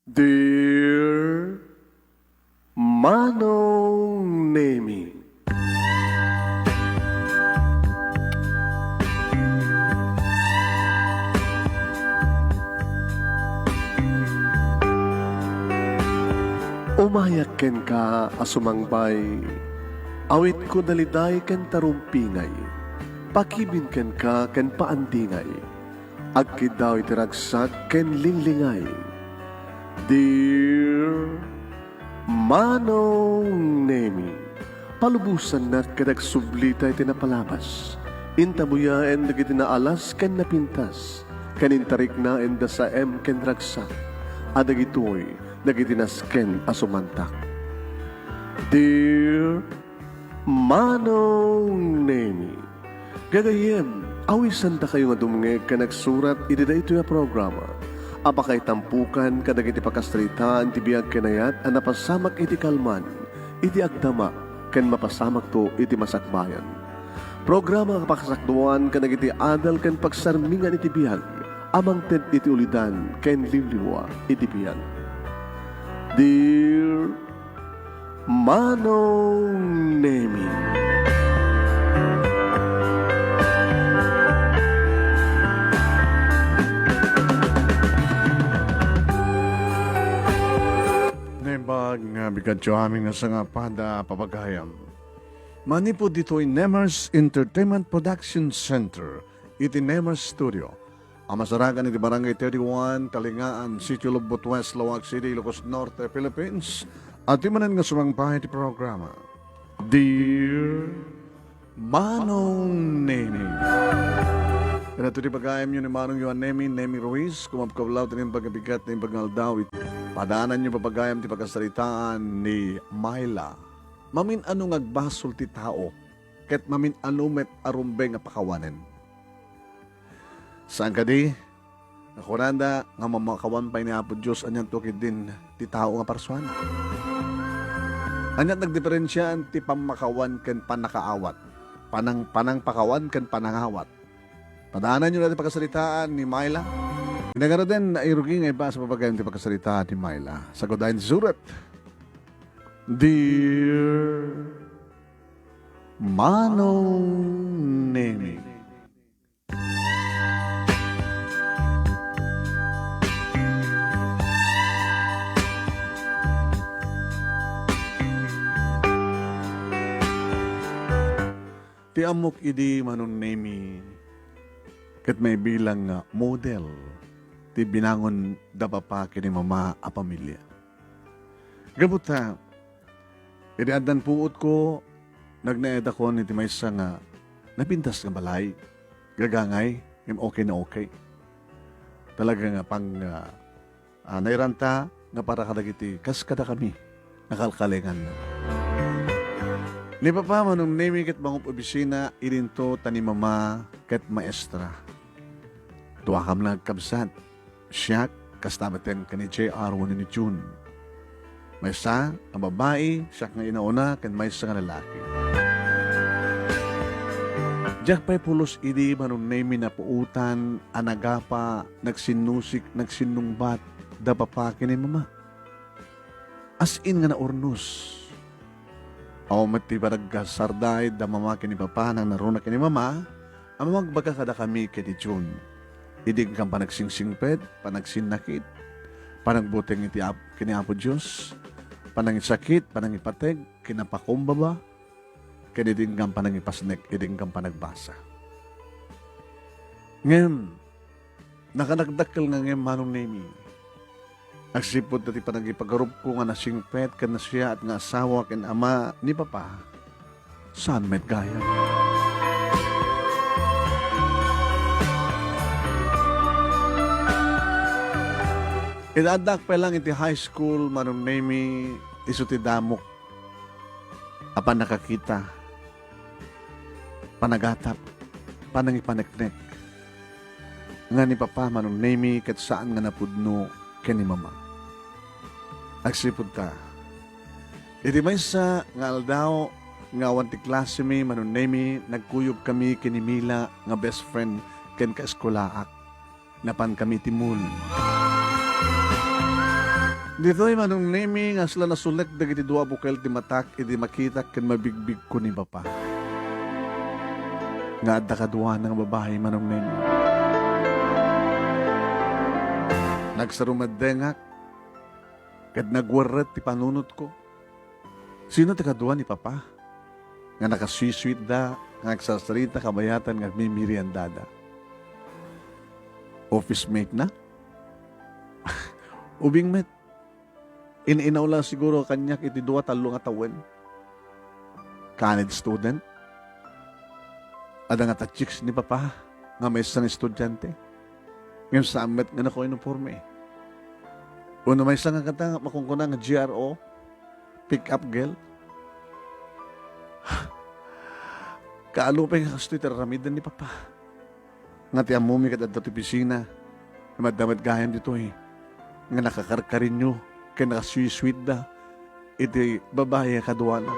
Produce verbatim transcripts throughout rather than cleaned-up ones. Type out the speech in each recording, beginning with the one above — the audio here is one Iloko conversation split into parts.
Dear Manong Nemi. Umayak kenka a sumangbay, awitko daliday ken tarumpingay, pakibin kenka ken paandingay. Agkiddaw iti ragsak ken linglingay. Dear Manong Nemi, palubosannak ket agsublita iti napalabas. Intabuyaen dagiti naalas ken napintas, ken intariknaen da saem ken ragsak, a dagitoy dagiti nasken a sumantak. Dear Manong Nemi, gagayyem, awisandakayo nga dumngeg ken agsurat iti daytoy a programa a pakaitampukan kadagiti pakasaritaan ti biag ken ayat a napasamak iti kalman, iti agdama, ken mapasamakto iti masakbayan. Programa a pakasakduan kadagiti adal ken pagsarmingan iti biag a mangted iti ulidan ken liwliwa iti biag. Dear Manong Nemi. Naimbag nga bigadyo amin nga sangapad a papagayam. Manipud ditoy Nemers Entertainment Production Center, iti Nemers Studio, a masarakan iti Barangay thirty-one, Talingaan, Sitio Lobbot West, Laoag City, Ilocos Norte, Philippines, adtoy manen nga sumangpay iti programa, Dear Manong Nemi. Ken adtoy ti pagayamyo ni Manong Juan Nemi, Nemi Ruiz, kumabkablaw ti naimbag nga bigat, naimbag nga aldaw. It-, padaananyo papagayam ti pakasaritaan ni Myla. Mamin-ano nga agbasol ti tao, ket mamin-ano met a rumbeng a pakawanen. Saan kadi nga kunada nga mamakawan pay ni Apo Dios, anianto ketdin ti tao nga parsua? Aniat nagdiferensiaan ti pammakawan ken pannakaawat? Panang-, panangpakawan ken panangawat. Padaananyo dayta pakasaritaan ni Myla. Kinagaraden, nairugi nga ibasa papagayam ti pakasaritaan ni Myla. Sagudayen ti surat. Dear Manong Nemi. Ti ammok idi, Manong Nemi, ket maibilang nga model ti binangon da papa ken ni mama a pamilia. Gapu ta, idi addan puotko, nagnaedakon iti maysa nga napintas nga balay, gagangay, ngem okay na okay. Talaga nga pang, ah, ah, nairanta nga para kadagiti kas kadakami nga kalkalengan. Ni Papa, Manong Nemi, ket mangup-obisina idinto, ta ni Mama ket maestra. Duakami la nga agkabsat. Siak, kasta metten ken ni J R wenno ni June. Maysa nga babai, siak nga inauna, ken maysa nga lalaki. Diak pay pulos idi, Manong Nemi, napuotan a nagapa, nagsinnusik, nagsinnungbat da papa ken ni mama. As in nga naurnos. Awan met ti panagkasarday da mama ken ni papa, nangnaruna ken ni mama, a mangbaga kadakami ken ni June. Idi inkam panagsingsingpet, panagsinnakit, panagbuteng iti Ap-, ken ni Apo Dios, panangisakit, panangipateg, kinapakumbaba, ken idi inkam panangipasnek, idi inkam panagbasa. Ngem, nakanakdakkel nga ngem, Manong Nemi. Agsipud ta ti panagipagarupko nga nasingpet ken nasiaat nga asawa ken ama ni Papa, saan met gayam. Iti addaak pay lang iti high school, Manong Nemi, isu ti damok a pannakakita, panagatap, panangipaneknek nga ni Papa, Manong Nemi, ket saan nga napudno ken ni Mama. Agsipud ta, iti maysa nga aldaw nga awan ti klasemi, Manong Nemi, nagkuyogkami ken ni Mila nga best friend ken kaeskulaak. Napankami iti mall. Ditoy, Manong Nemi, nga asla nasulek dagiti dua a bukel ti matak idi makitak ken mabigbigko ni Papa. Nga adda kaduana nga babai, Manong Nemi. Nagsaro met dengak ket nagwerret ti panunotko. Sino ti kadua ni Papa nga nakasweet-sweetda nga agsarsarita kabayatan nga agmimeriendada? Office mate na? Ubing met, in-inaw la siguro kaniak iti dua, tallo nga tawen. College student? Adda ngata chicks ni Papa nga maysa nga estudiante. Ngem saan met nga nakauniporme. Wenno maysa nga kata nga makunkuna nga G R O, pick up girl. Kaano pay nga kastoy ti aramiden ni Papa? Nga ti ammomi ket adda ti opisina, nga madda met gayam ditoy, nga nakakarkarinyo ken nakasweet-sweetda iti babai a kaduana.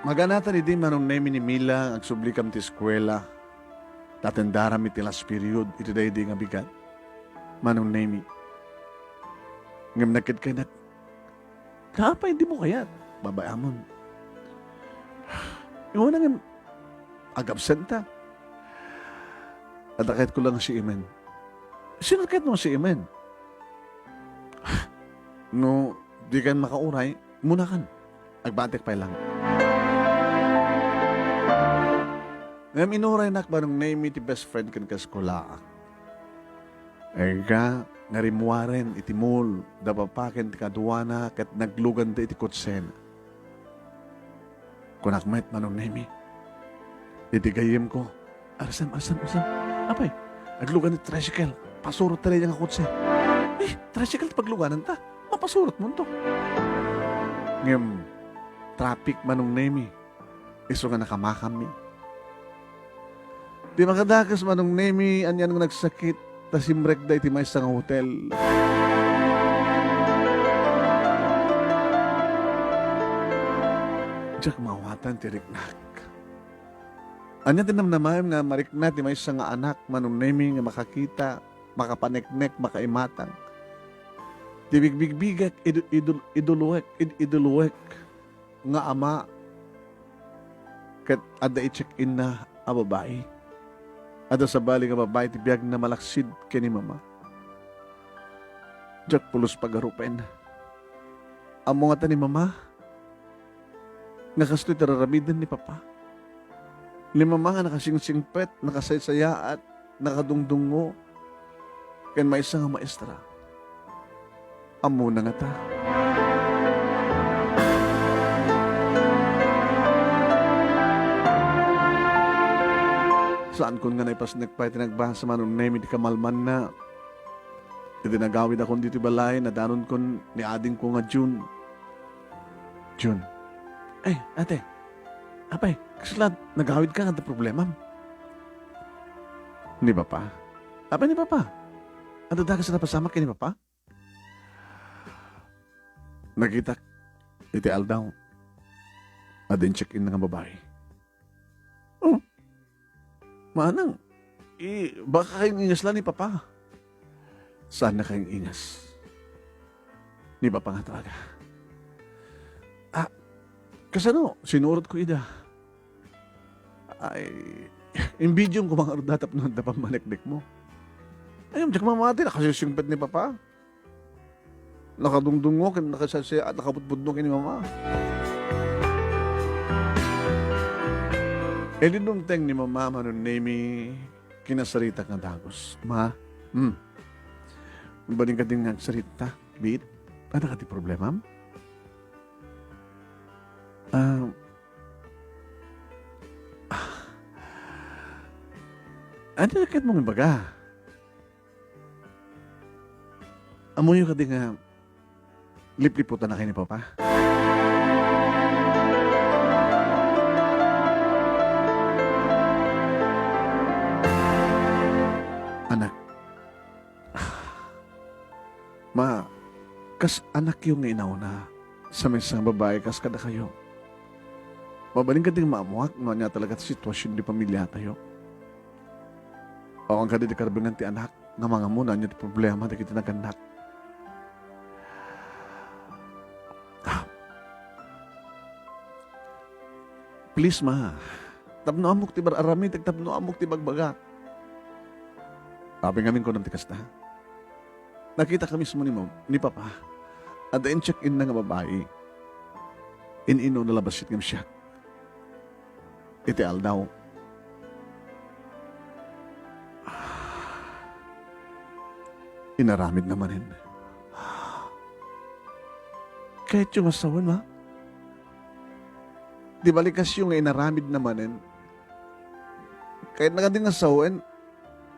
Maganatan idi, Manong Nemi, ni Mila nga agsublikam ti eskuela, ta tendaram iti last period iti daydi nga bigat, Manong Nemi. Ngem nagkedkedak, "Apay, dimo kayat?" Babaamon. Iwana ngem, agabsenta. Adda kayatko lang nga siemen. Sino kayatmo nga siemen? No, dikan makauray, munakan. Agbatek pay lang. Ngem inuraynak, Manong Nemi, ti best friend ken kaeskulaak. Enka nga rimmuaren iti mall da Papa ken ti kaduana ket nagluganda iti kotsena. Kunak met, Manong Nemi, iti gayyemko, "Arsam, arsam, arsam. Apay, aglugan ti tricycle. Pasurot ta dayta nga kotse." "Eh, tricycle ti paglugananta. Mapasurotmonto." Ngem, traffic, Manong Nemi. Isu nga nakamakammi. Ti makadakes, Manong Nemi, anian nga nagsakit, ta simrekda iti maysa nga hotel. Diak maawatan ti riknak. Ania ti namnamaem nga marikna ti maysa nga anak, Manong Nemi, nga makakita, makapaneknek, makaimatang? Ti bigbigbigak, idu-, idul-, iduluek, id-, iduluek nga ama ket adda i-check-inna a babai. Adda sabali nga babai ti biagna malaksid ken ni Mama. Diak pulos pagarupen. Ammo ngata ni Mama nga kastoy ti raramiden ni Papa. Ni Mama nga nakasingsingpet, nakasaysayaat, nakadungdungngo, ken maysa nga maestra. Ammona ngata. Saankon nga naipasnek pay ti nagbasa, Manong Nemi, ti kamalmanna. Iti nagawidakon ditoy balay, nadanonkon ni adingko nga Jun. Jun. Ay, ate. Apay, kasla nagawidka nga adda problemam? Ni Papa. Apay ni Papa? Adda dages a napasamak ken ni Papa? Nakitak iti aldaw. Adda in-check-inna nga babai. Oh. Manang, i-, baka kaing-ingas la ni Papa. Saanna kaing-ingas? Ni Papa nga talaga. Ah, kasano? Sinurotko ida. Ay, imbidiom ko nga ngarud tapno adda pammaneknekmo. Ay, diak mamati, nakasingsingpet ni Papa. Nakadungdungngo ken nakasaysayaat, nakabutbudno ken ni Mama. Idi dumteng ni Mama, Manong Nemi, kinasaritak nga dagus. Ma, hmm. Mabalin kadin nga agsarita, biit? Adda kadi problemam? Ah, ah, adda kayatmong ibaga? Ammoyo kadi nga lipliputan na kayo ni Papa? Anak, ma, kas anakyo nga inauna, sa maysa nga babai kas kadakayo. Mabalin kadi nga maammoak no ania talaga ti situasion ti pamiliatayo. Awan kadi ti karbengan ti anak nga mangammona ania ti problema dagiti nagannak. Please, ma. Tapno ammok ti mar-aramidek, tapno ammok ti bagbagak. Apay ngamin kunam ti kasta? Nakitak mismo ni mam-, ni papa. Adda incheck-inna nga babai. In-inuna la bassit ngem siak. Iti aldaw, inaramidna manen. Kayatyo nga sawen, ma? Ti balikasyo nga inaramidna manen. Kayatna kadi nga sawen,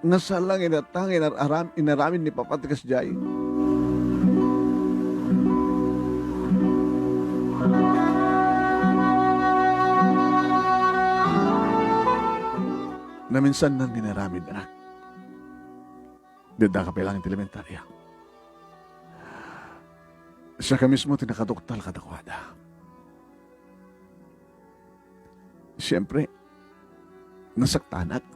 nga saan lang inatang inar-, aram-, inaramid ni Papa ti kasdiay. Naminsan nang inaramid, anak. Dida ka pa lang ti elementarya. Siya ka mismo ti nakatuktal kadakuada. Siyempre, nasaktanak.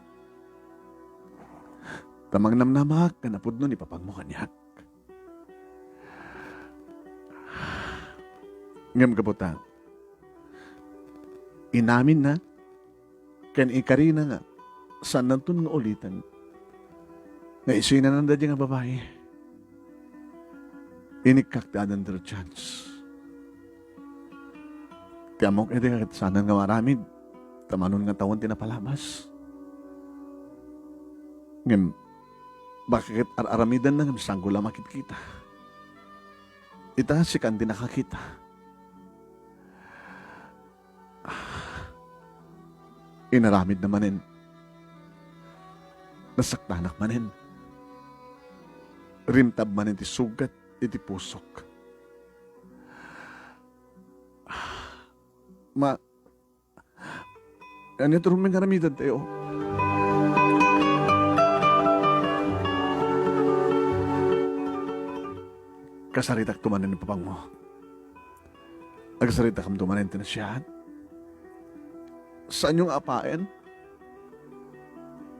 Ta mangnamnamak nga napudno ni papangmo kaniak. Ngem gapu ta, inaminna ken ikarina nga saannanton nga uliten nga isinananda daydiay nga babai. Inikkak ti another chance. Ti ammok idi nga ket saanen nga maaramid, ta mano nga tawen ti napalabas. Ngem, baka ket ar-aramidenna ngem saanko la makitkita. Ita, sikan ti nakakita. Inaramidna manen. Nasaktanak manen. Rimtab manen ti sugat iti pusok. Ma, ania ti rumbeng nga aramidantayo? Kasaritakto manen ni papangmo. Agsaritakamto manen ti nasayaat? Saanyo nga apaen?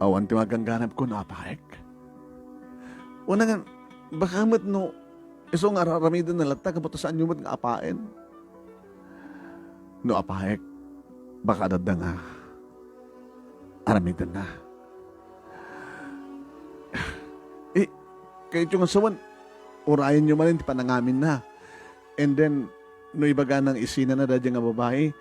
Awan ti magangganabko no apaek. Wen, baka met no isu nga ar-aramidenna latta, gapu ta saanyo met nga apaen. No apaek, baka adda nga aramidenna. Eh, kayatyo nga sawen, urayenyo manen ti panangaminna. And then, no ibagana nga isinana daydiay nga babai,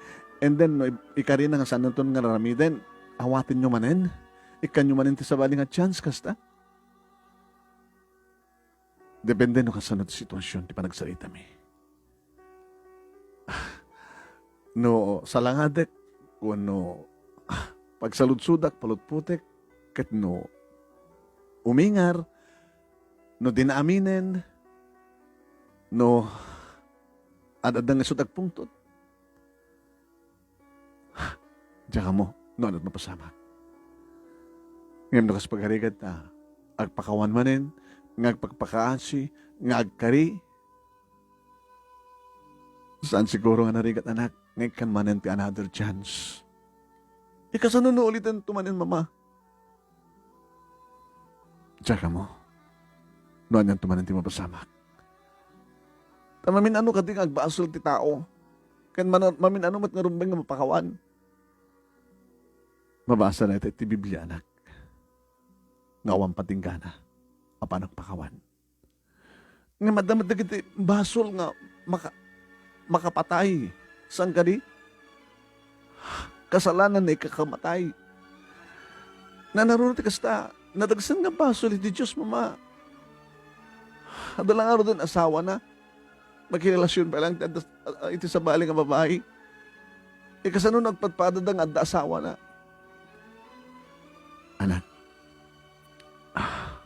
and then, no ib-, ikarina nga saannanton nga aramiden, awatenyo manen, ikkanyo manen ti sabali nga chance kasta? Depende no kasano ti situasion ti panagsaritami. No salangadek, wenno pagsaludsodak, palutpotek, ket no umingar, no dina aminen, no ad-adda nga isut' agpungtot. Diak ammo no ania ti mapasamak. Ngem no kas pagarigat ta agpakawan manen, nga agpakpakaasi, nga agkari, saan siguro nga narigat, anak, nga ikkan manen ti another chance. Ikasano no ulitento manen, mama? Diak ammo no anianto manen ti mapasamak. Ta mamin-ano kadi nga agbasol ti tao, ken mana-, mamin-ano met nga rumbeng nga mapakawan. Mabasa dayta iti Biblia, anak, nga awan patinggana a panagpakawan. Ngem adda met dagiti basol nga maka-, makapatay. Saan kadi? Kasalanan nga ikakamatay. Nanaruna ti kasta, nadagsen nga basol iti Dios, mama. Adda la ngaruden asawana. Makirelasion pay lang ti adda, iti sabali nga babai. Ikasano no agpadpadada nga adda asawana? Anak, ah,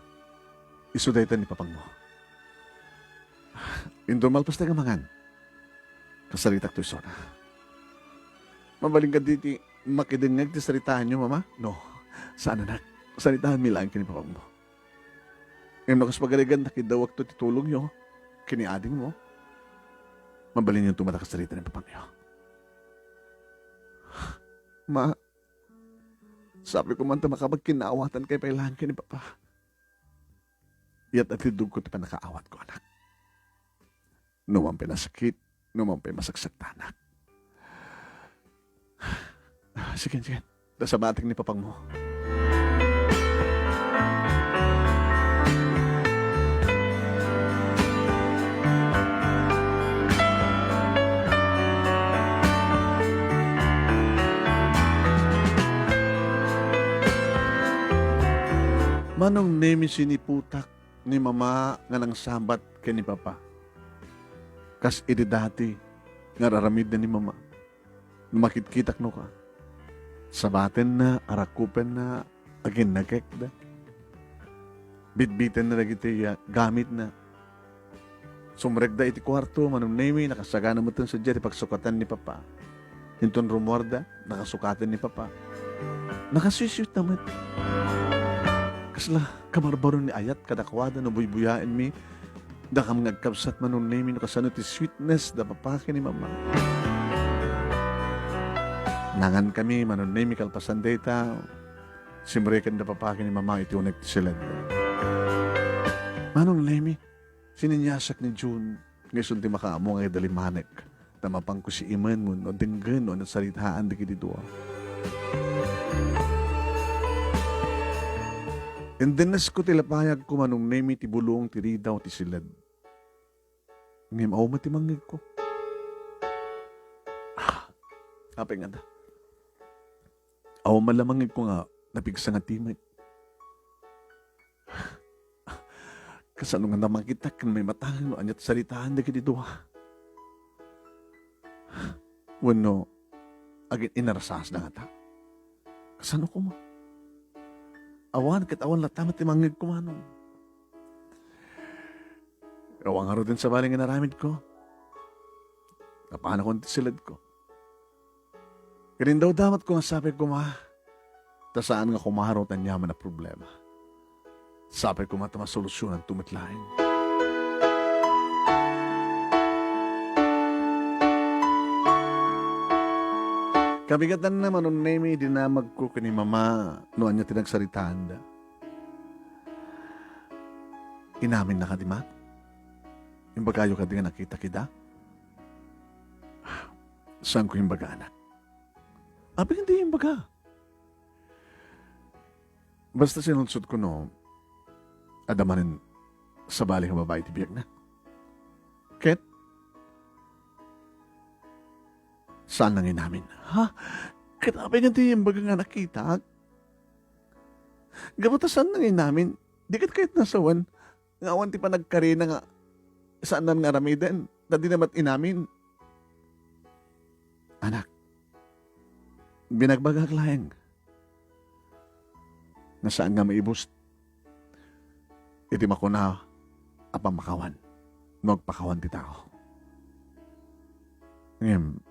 isu dayta ni papangmo. Inton malpas tayo nga mangan, kasaritakto isuna. Mabalin kadi ti makidengngeg ti saritaanyo, mama? No, saan, anak. Saritaanmi laeng ken ni papangmo. Ngem no kas pagarigat, nakidawakto ti tulongyo ken ni adingmo, mabalinyonto met a kasarita ni papangyo. Ma, Sabi ko man ta makapagkinnaawatan kay pay laeng ken ni Papa. Iyat-atidogko ti pannakaawatko, anak. No man pay nasakit, no man pay masaksaktanak. Sige, sige. Ta sabatek ni Papangmo. Manong Nemi, siniputak ni Mama nga nangsabat ken ni Papa. Kas idi dati nga ar-aramidna ni Mama. No makitkitak no ka, sabatenna, arakupenna, aginnakekda. Bitbitenna dagiti, ah, gamitna. Sumrekda iti kuarto, Manong Nemi, nakasagana metten sadiay ti pagsukatan ni Papa. Inton rummuarda, nakasukaten ni Papa. Nakasweet-sweetna met. Kasla kabarbaro ni ayat kadakuada no buybuyaenmi dakam nga agkabsat, Manong Nemi, no kasano ti sweetness da Papa ken ni Mama. Nangankami, Manong Nemi, kalpasan dayta, simreken da Papa ken ni Mama iti unek ti siled. Manong Nemi, sineniasak ni June nga isun ti makaammo nga idalimanek, ta mapanko simen wenno denggen no ania ti saritaan dagiti dua. Indennesko ti lapayagko, Manong Nemi, ti bulong ti ridaw ti siled. Ngem awan met ti mangngegko. Ah, apay ngata? Awan man la mangngegko nga napigsa nga timek. Kasano nga namakita ken maimatangek no ania ti saritaan dagiti dua? Wenno, agin-inarsaasda ngata? Kasano koma? Awan ket awan latta met ti mangngegko, Manong. Awan ngaruden sabali nga inaramidko. Napanakon ti siledko. Ket indawdawatko nga sapay koma, ta saan nga kumaro ti aniaman a problema. Sapay koma ta masolusyonanto met laeng. Kabigatanna, Manong Nemi, dinamagko ken ni Mama no ania ti nagsaritaanda. Inaminna kadi, Ma? Imbagayo kadi nga nakitak ida? Saanko imbaga, anak. Apay nga di imbaga? Basta sinudsotko no adda manen sabali nga babai ti biagna. Ket saan nang inamin. Ha? Ket apay nga di imbaga nga nakitak? Gapu ta saan nang inamin, di ket kayatna sawen nga awan ti panagkarina nga saanna nga aramiden, ta dina met inamin. Anak, binagbagak laeng nga saan nga maibus iti makuna a pammakawan no agpakawan ti tao. Ngem,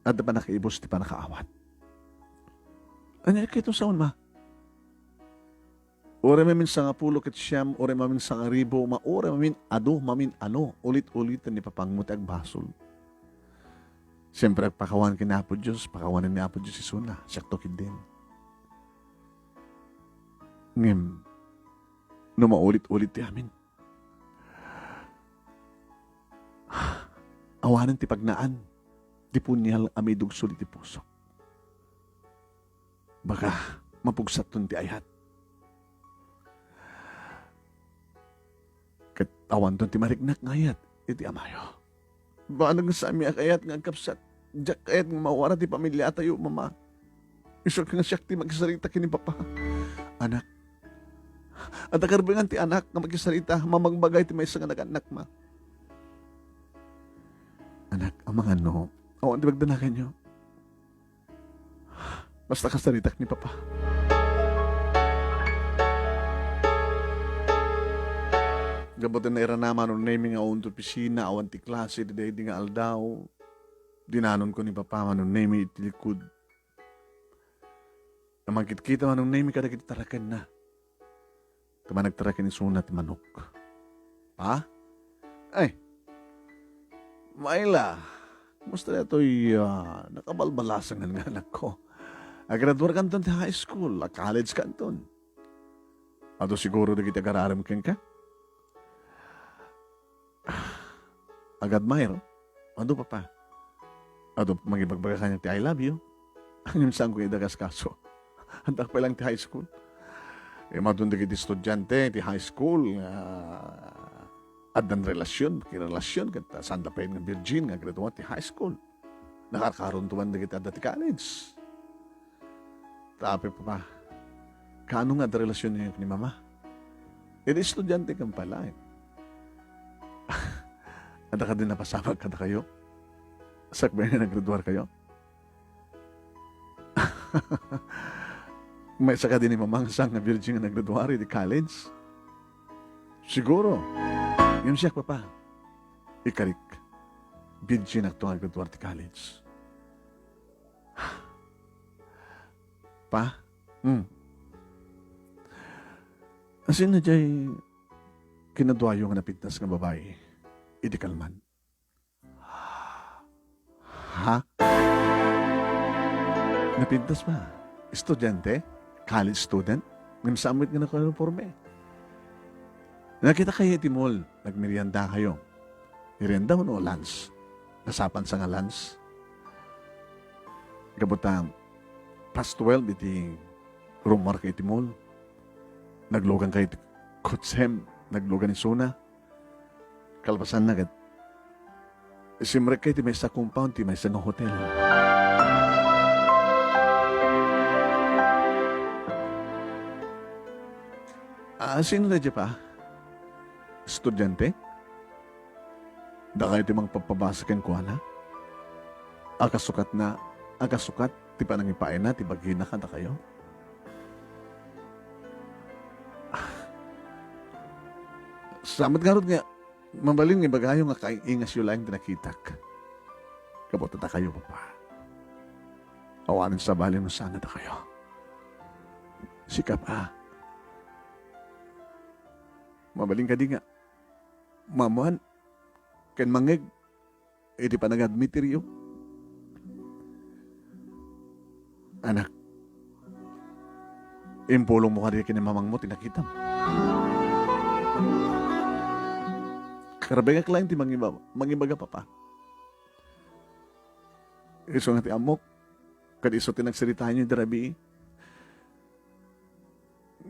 adda pannakaibus ti pannakaawat. Ania kayatmo sawen, Ma? Uray mamin sangapulo ket siam, uray mamin sangaribu, ma-, uray mamin adu, mamin ano, ulit-uliten ni Papangmo ti agbasol. Siempre, agpakawan ken Apo Dios, pakawanen ni Apo Dios isuna, siakto ketdin. Ngem, no maulit-ulit ti amin, awanen ti pagnaan ti punial a maidugsol iti pusok. Baka mapugsaton ti ayat. Ket awanton ti mariknak nga ayat iti amayo. Banag nga saanmi a kayat nga agkabsat. Diak kayat nga mawara ti pamiliatayo, Mama. Isu nga siak ti makisarita ken ni Papa. Anak, adda karbengan ti anak nga makisarita, mamagbagay ti maysa nga nagannak, Ma. Anak, amangan no, awan ti pagdanaganyo. Basta kasaritak ni Papa. Gapu ta nairana Manong Nemi nga awan ti opisina, awan ti klase, daydi nga aldaw, dinanonko ni Papa Manong Nemi iti likod. Mangkitkita Manong Nemi kadagiti tarakenna. Ti managtaraken isuna ti manok. Pa? Ay. Myla, kumusta daytoy, ah, nakabalbalasengan nga anakko? Agraduarkanton ti high school, a-college kanton. Adu siguro dagiti agararem kenka? Ag-admire. Adu, Papa. Adu, mangibagbaga kaniak ti "I love you." Ngem saanko ida kaskaso. Adda pay lang ti high school. Imadun dagiti estudiante ti high school nga addan relasyon, makirelasion, ket saanda pay nga virgin nga gradua ti high school. Nakarkaronto man dagiti adda ti college. Tapno, Papa, kaano nga adda relasyon ni, ni Mama? Idi estudiante kan pay laeng. Adda kadi napasamak kadakayo? Sakbay nga naggraduar kayo? Maysa kadi ni Mama nga saan nga virgin nga naggraduar idi college? Siguro. Ngem siak, Papa, ikarik, virginakto nga aggraduar ti college. Pa? Hmm. Asino diay kinaduayo nga napintas nga babai idi kalman? Ha? Napintas, Pa? Estudiante? College student? Ngem saan met nga nakauniporme? Nakitakayo iti mall, nagmeriendakayo. Merienda wenno lunch? Nasapansa nga lunch. Gapu ta past twelve iti rummuarkayo iti mall. Naglugankayo iti kotsem, naglugan isuna. Kalpasanna ket, simrekkayo iti maysa a compound ti maysa nga hotel. Ah, sino daydiay, Pa? Estudiante? Dakayo ti mangpabpabasa kenkuana? Akasukatna, akasukat ti panangipaayna ti bagina kadakayo? Saan met ngarud nga mabalin nga ibagayo nga kaing-ingasyo laeng ti nakitak? Gapu ta dakayo, Papa, awanen sabali no saan a dakayo. Sika, Pa, mabalin kadi nga maammoan ken mangngeg iti panagadmitiryo? Anak, impulongmo kadi ken ni mamangmo ti nakitam. Karabengak laeng ti mangiba-, mangibaga, Papa. Isu nga ti ammok, ket isu ti nagsaritaenyo idi rabii.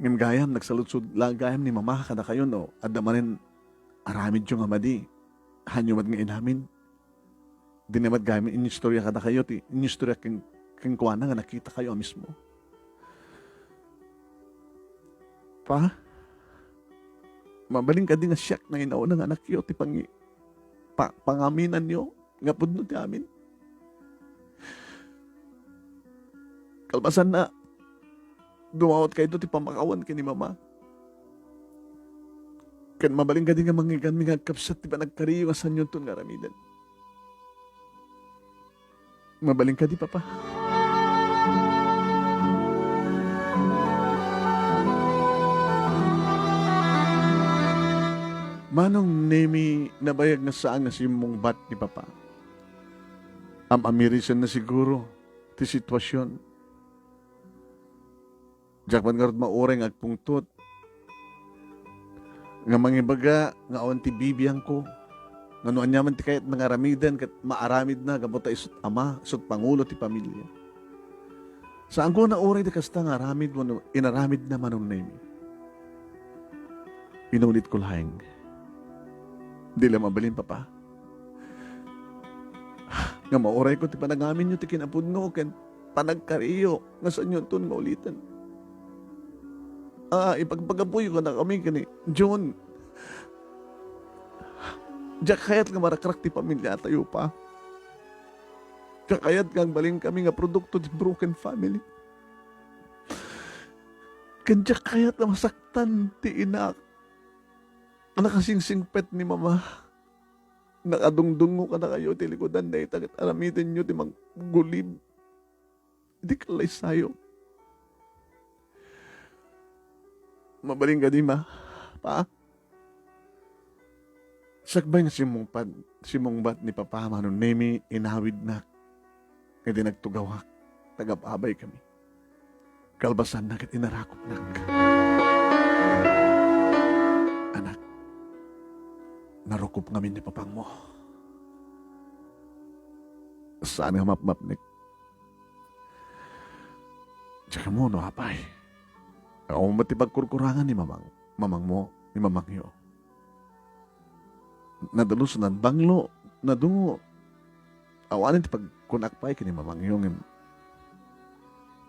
Ngem gayam, nagsaludsod la gayam ni Mama kadakayo no adda manen aramidyo nga madi. Haanyo met nga inamin. Dina met gayam inistorya kadakayo ti inistorya ken-, kenkuana nga nakitakayo a mismo. Pa, mabalin kadi nga siak nga inauna nga anakyo ti pangi-, pa-, pangaminanyo nga pudno ti amin? Kalpasanna, dumawat kayto ti pammakawan ken ni Mama. Ken mabalin kadi nga mangngegmi nga agkabsat ti panagkariyo nga saanyonton nga aramiden? Mabalin kadi, Papa? Manong Nemi, nabayag nga saan nga simmungbat ni Papa. Am-amirisenna siguro ti sitwasion. Diak met ngarud mauray nga agpungtot nga mangibaga nga awan ti bibiangko, nga no aniaman ti kayatna nga aramiden ket maaramidna gapu ta isut' ama, isut' pangulo ti pamilia. Saanko nga nauray ti kasta nga aramid wenno inaramidna, Manong Nemi. Inulitko laeng, di la mabalin, Papa, nga maurayko ti panangaminyo ti kinapudno ken panagkariyo nga saanyonton nga uliten. A, ipagpagapuyo kadakami ken ni Jun. Diak kayat nga marakrak ti pamiliatayo, Pa. Diak kayat nga agbalinkami nga produkto ti broken family. Ken diak kayat nga masaktan ti inak a nakasingsingpet ni Mama. Nakadungdungngo kadakayo ti likudan dayta ket aramidenyo ti manggulib iti kallaysayo. Mabalin kadi, Ma, Pa? Sakbay nga simmungpad-, simmungbat ni Papa, Manong Nemi, inawidnak iti nagtugawak, tagab-abaykami. Kalpasanna ket inarakupnak. Anak, narukup ngamin ni papangmo. Saan nga mapmapnek. Diak ammo no apay. Awan met ti pagkurkurangan ni mamang, mamangmo, ni mamangyo. Nadalusan, banglo, nadungo. Awanen ti pagkunak pay ken ni mamangyo ngem,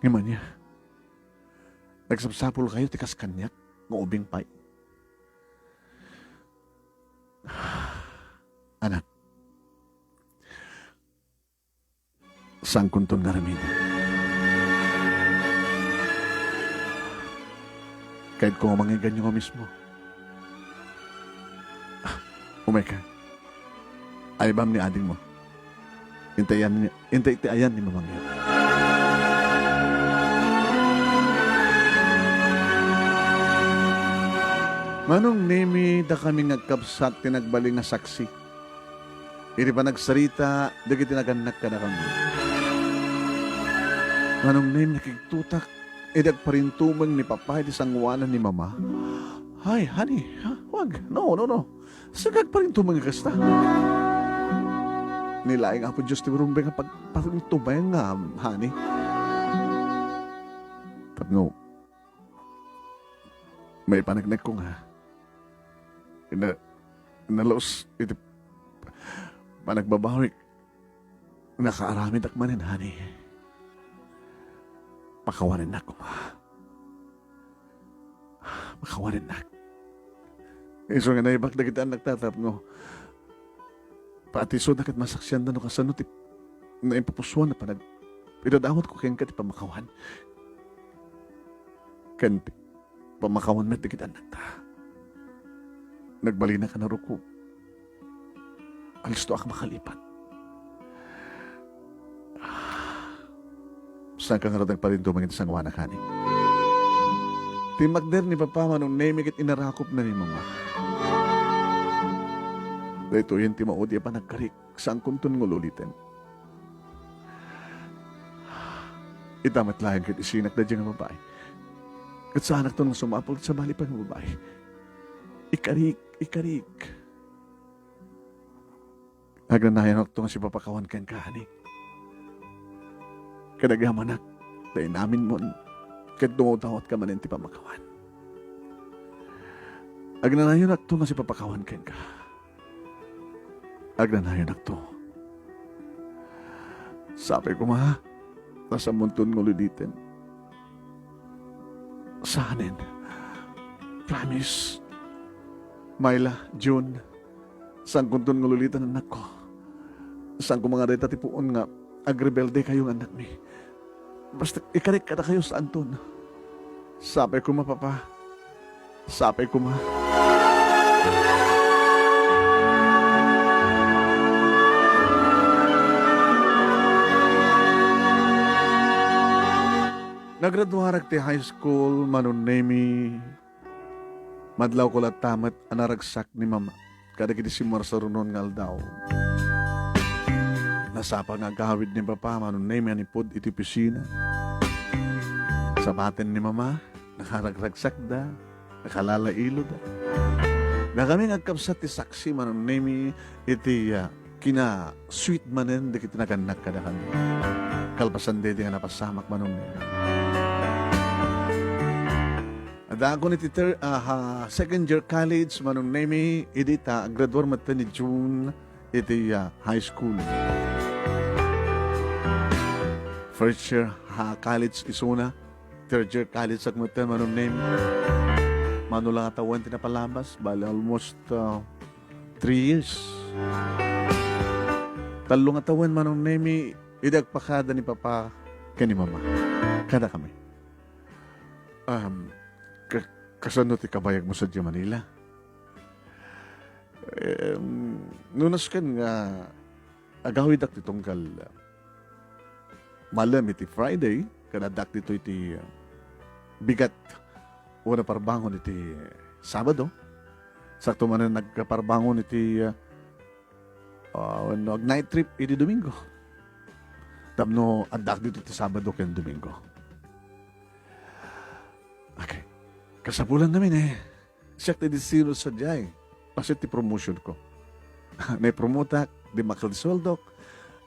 ngem ania? Nagsapsapulkayo ti kas kaniak nga ubing pay. Anak, saankonton nga aramiden. Kayatko nga mangiganyo nga mismo. Ah, umayka. Aybam ni adingmo. Intay ayan ni, intay ti ayan ni mamangyo. Manong Nemi, dakami nga agkabsat ti nagbalin nga saksi. Iti panagsarita dagiti nagannak kadakami. Manong Nemi, nakigtotak idi agparintumeng ni Papa iti sangoanan ni Mama. Ay, honey, ha? Wag. No, no, no. Saan ka agparintumeng nga kasta? Ni laeng Apo Dios ti rumbeng nga pagparintumeng nga, honey. Tapno, maipaneknekko nga ina-, nalus iti panagbabawik. Nakaaramidak manen, honey. Pakawanennak koma. Pakawanennak. Isu nga naibak dagiti annakta tapno pati isuda ket masaksianda no kasano ti naimpapusuan a panag-, idadawatko kenka ti pammakawan. Ken ti pammakawan met dagiti annakta. Nagbalinak a naruko. Alistoak makalipat. Saanka ngarud agparintumeng iti sangoanak, honey? Timmakder ni Papa, Manong Nemi, ket inarakupna ni Mama. Daytoyen ti maudi a panagkarik, saankonton nga ul-uliten. Ita met laeng ket isinak daydiay nga babai. Ket saanakton nga sumapul iti sabali pay nga babai. Ikarik, ikarik. Agnanayonakto nga sipapakawan kenka, honey. Ket agyamanak ta inaminmon ket dumawdawatka manen ti pammakawan. Agnanayonakto nga sipapakawan kenka. Agnanayonakto. Sapay koma, ta saanmonton nga ul-uliten. Saanen. Promise. Myla, June, saankonton nga ul-uliten, annakko. Saan koma nga dayta ti puon nga agrebeldekayo nga annakmi. Basta ikarik kadakayo, saanton. Sapay koma, Papa. Sapay koma. Nagraduarak ti high school, Manong Nemi. Madlawko latta met a naragsak ni Mama kadagiti simmarsarunon nga aldaw. Nasapa nga agawid ni Papa, Manong Nemi, a nipud iti opisina. Sapaten ni Mama, nakaragragsakda, nakalalailo da. Dakami nga agkabsat ti saksi, Manong Nemi, iti, ah, kina-sweet manen dagiti nagannak kadakami. Kalpasan daydi nga napasamak, Manong Nemi. Addaakon iti ter-, ah, ha, second year college, Manong Nemi, idi ta aggraduar metten ni June iti, ah, high school. First year ha college isuna, third year college ak metten, Manong Nemi. Mano la nga tawen ti napalabas, bali almost, ah, three years. Tallo nga tawen, Manong Nemi, idi agpakada ni Papa ken ni Mama kadakami. Um, ka-, kasano ti kabayagmo sadiay Manila? Em, no nasken nga agawidak ti tunggal, ah, malem iti Friday, ken addak ditoy iti, ah, bigat wenno parbangon iti Sabado. Sakto manen nagparbangon iti, ah, ah, wenno ag-night trip iti Domingo. Tapno addak ditoy iti Sabado ken Domingo. Kasapulan ngamin, eh. Siak ti destino sadiay. Paset ti promotion ko. Naipromotak, dimmakkel ti sueldok.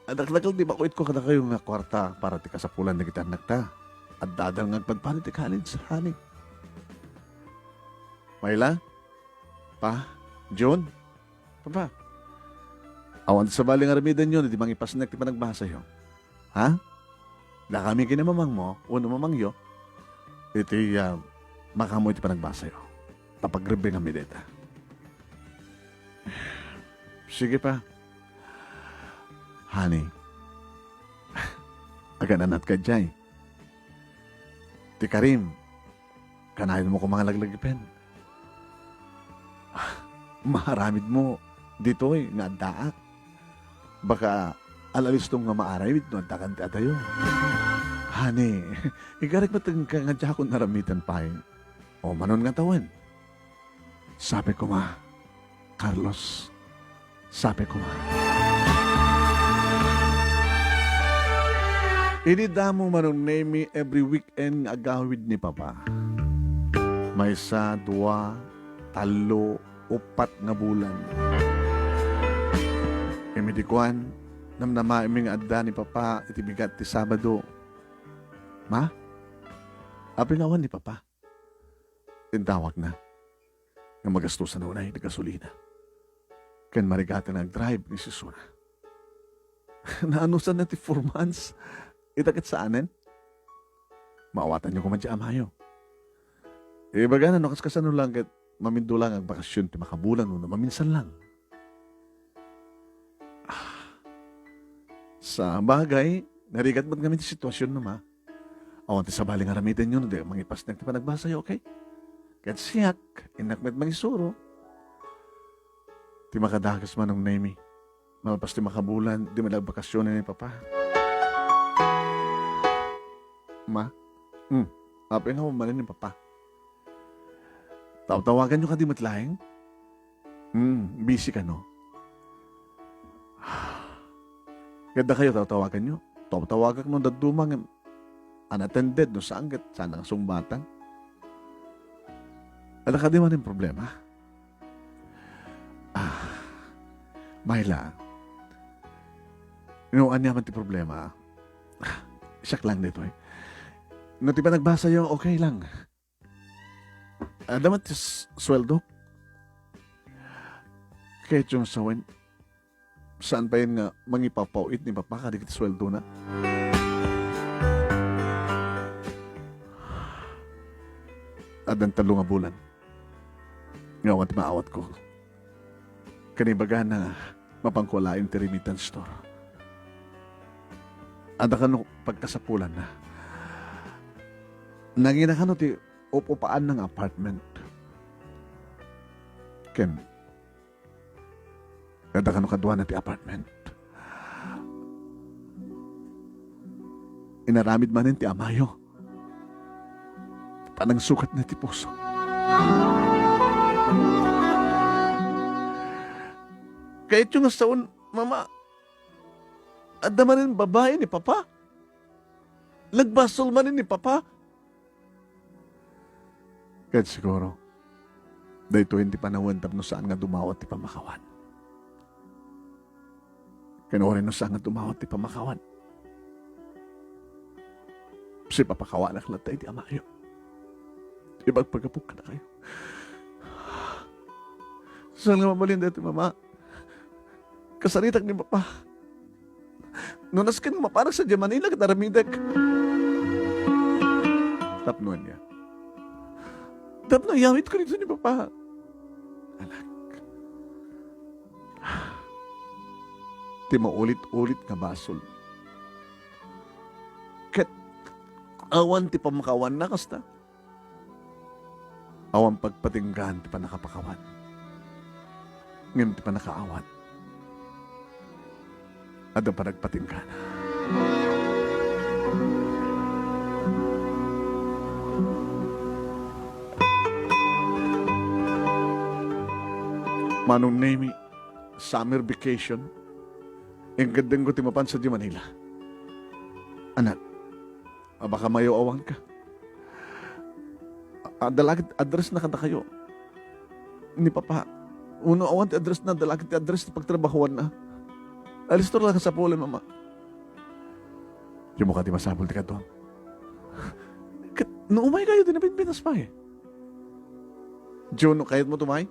Dakdakkel ti makuitko kadakayo nga kuarta para ti kasapulan dagiti annakta. Adda-adda nga agpadpada ti college, honey. Mayla? Pa? Jun? Papa? Awan ti sabali nga aramidenyo no di mangipasnek ti panagbasayo. Ha? Dakami ken ni mamangmo wenno mamangyo iti, ah, makaammo iti panagbasayo. Ta pagrebbengami dayta. Sige pa. Honey, agan-anatka idiay. Ti karim, kanayon mo koma nga laglagipen. Maaramidmo ditoy nga addaak. Baka al-alistom nga maaramid no addakan ti adayo. Honey, igarik met kenka nga diakon aramiden pay. O manon nga tawen. Sabi koma, Carlos, sabi koma. Idi damo, Manong Nemi, every weekend nga agawid ni Papa. Maysa, dua, tallo, uppat nga bulan. Ket idi kuan, namnamaenmi nga adda ni Papa iti bigat ti Sabado. Ma, apay nga awan ni Papa? Intawagna nga magastosan unay ti gasolina ken marigatna nga agdrive ni Susuna. Naanusanna ti four months. Ita ket saanen. Maawatanyo koma ti amayo. Ibagana no kaskasano lang ket mamindo lang agbakasyon ti makabulan wenno maminsan lang. Ah. Sa bagay, narigat met ngamin ti situasionyo, Ma. Awan ti sabali nga aramidenyo no di mangipasnek ti panagbasayo, okay? Ket siak, innak met mangisuro. Ti makadagus, Manong Nemi. Malpas ti makabulan, di met agbakasyon ni Papa. Ma? Hmm. Apay nga manen ni Papa? Tawtawaganyo kadi met laeng? Hmm, busy kano? Ket dakayo, tawtawaganyo? Tawtawagak no dadduma ngem unattended, no saan ket saan nga sungbatan. Adda kadi manen problema? Ah, Mayla, no aniaman ti problema, siak lang ditoy. No ti panagbasayo, okay lang. Adda met ti s-, sueldo. Kayatyo nga sawen, saan payen nga mangipapau-it ni Papa kadagiti sueldona? Addan tallo nga bulan nga awan ti maawatko. Ken ibagana nga mapanko alaen ti remittance store. Adda kano pagkasapulanna. Nangina kano ti up-upaanna nga apartment. Ken adda kano kaduana ti apartment. Inaramid manen ti amayo. Panangsukatna ti puso. Kayatyo nga sawen, Mama, adda manen babai ni Papa? Nagbasol manen ni Papa? Ket siguro, daytoyen ti panawen tapno saan nga dumawat ti pammakawan. Ken uray no saan nga dumawat ti pammakawan, sipapakawanak latta iti amayo. Ibagpagapok kadakayo. Saan nga mabalin daytoy, Mama? Kasaritak ni Papa. No nasken nga mapanak sadiay Manila ket aramidek. Tapno ania? Tapno iyawitko ditoy ni Papa. Anak. Ti maulit-ulit nga basol. Ket awan ti pammakawanna kasta. Awan pagpatinggaan ti pannakapakawan. Ngem ti pannakaawat, adda panagpatinggana. Manong Nemi, summer vacation, inkeddengko ti mapan sadiay Manila. Anak, a, baka mayo awanka. A-, Adda la ket address na kadakayo ni Papa. Wenno awan ti address na, adda la ket ti address ti pagtrabahoan na. Alisto la ket sapulem, Mama. Dimo kadi masapul ti kaduam. Ket no umay kayo, di napinpinas pay. Jun, no kayatmo tumay?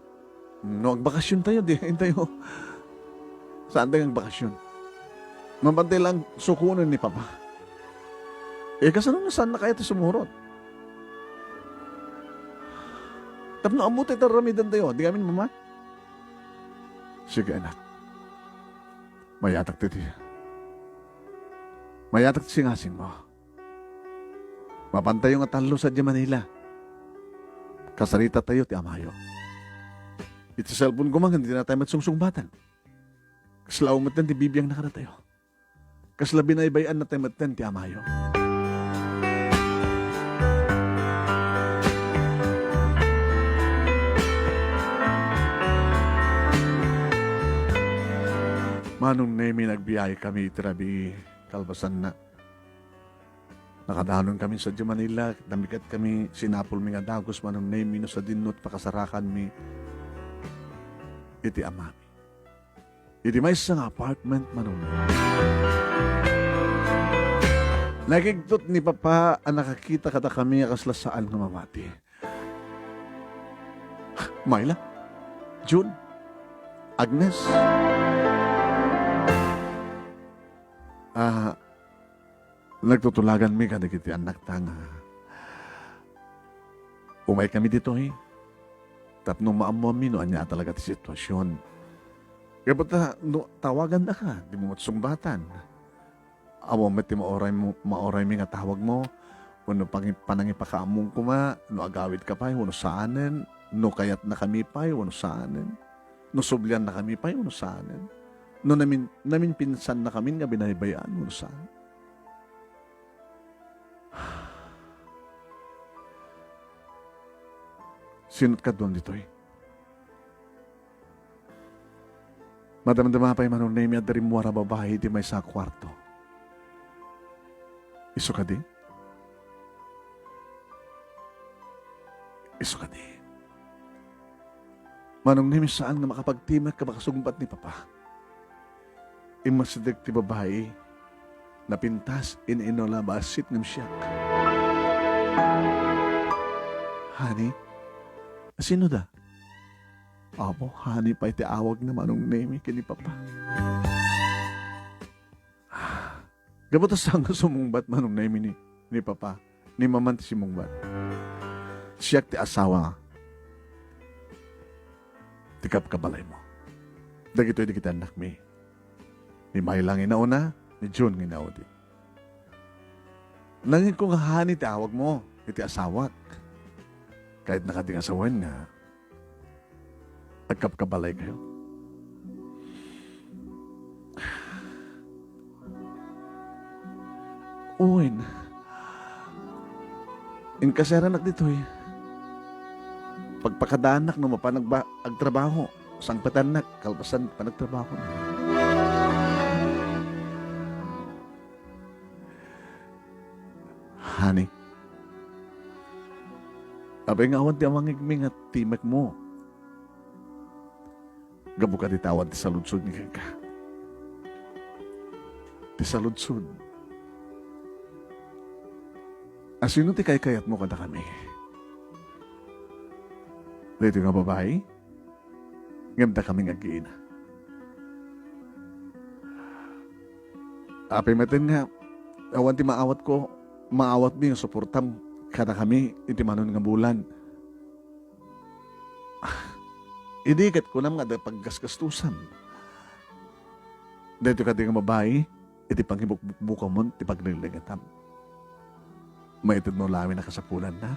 No agbakasyon tayo, di tayo. Saan tayo agbakasyon? Mabantay lang sukunen ni Papa. Eh, kasano nga saan na kaya ti sumurot? Tapno ammo tayo taramidan tayo. Di kami, Mama? Sige, anak. Mayatak ti, ti. Mayatak ti singasing mo. Mapantayo nga tallo sadiay Manila. Kasarita tayo ti amayo. Iti cellphone ko man, hindi na tayo matsungsungbatan. Kasla metten ti bibiang na kadatayo. Kasla binaybay-an na tayo metten ti amayo. Manong Nemi, nagbiyahe kami iti rabii, kalpasanna. Nakadanon kami sadiay Manila, ket namikat kami, sinapulmi nga dagus, Manong Nemi, no sadinno ti pakasarakanmi iti amami. Iti maysa nga apartment, Manong Nemi. Nakigtot ni Papa a nakakita kadakami a kasla saan nga mamati. Myla? Jun? Agnes? Ah, nagtutulaganmi kadagiti annakta nga umay kami ditoy tapno maammoanmi no ania a talaga ti situasion. Gapu ta, no tawagannaka, dimo met sungbatan. Awan met ti mauraymo, mauraymi nga tawagmo, wenno pangi-, panangipakaammom koma no agawidka pay wenno saanen, no kayatnakami pay wenno saanen, no subliannakami pay wenno saanen, no namin-, naminpinsannakamin nga binaybay-an wenno saan. Sino't kaduam ditoy? Madamdama pay, Manong Nemi, adda rimmuar a babai iti maysa a kuarto. Isu kadi? Isu kadi. Manong Nemi, saan nga makapagtimek a makasungbat ni Papa. Immasideg ti babai, napintas, in-inula, bassit ngem siak. Honey? Sino da? Apo, honey pay ti awagna, Manong Nemi, ken ni Papa. Gapu ta saan nga sumungbat, Manong Nemi, ni, ni Papa, ni Maman ti simungbat. Siak ti asawa ti kabkabalaymo. Dagitoy dagiti annakmi. Ni Myla nga inauna, ni Jun nga inaudi. Nangingko nga honey ti awagmo iti asawak. Kayatna kadi nga sawen nga agkabkabalaykayo? Wen, inkaseranak ditoy. Pagpakadaannak no mapan agba-, agtrabaho. Sangpetannak kalpasan panagtrabaho. Honey, apay nga awan ti amangigmi nga timekmo? Gapu kadi ta awan ti saludsod nga kenka. Ti saludsod. Asino ti kaykayatmo kadakami? Daytoy nga babai? Ngem dakami nga agina. Apay metten nga awan ti maawatko, maawatmi nga suportam kadakami iti manon nga bulan. Idi ket kunam nga adda paggasgastusam. Daytoy kadi nga babai, iti pangibukbukamon ti pagnenglengetam. Maited no laeng a kasapulanna,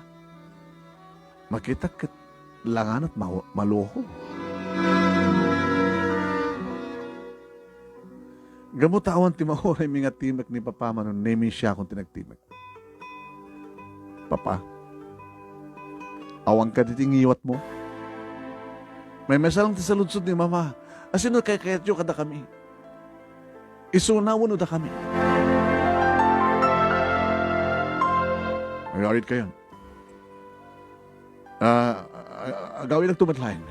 makitak ket langanet ma-, maluho. Gapu ta awan ti mauraymi nga timek ni Papa, Manong Nemi, siakon ti nagtimek. Papa, awan kadi ti ngiwatmo? Maymaysa lang ti saludsod ni Mama. Asino kaykayatyo kadakami? Isuna wenno dakami? Agawidkayon. Ah, a-, a-, agawidakto met laeng.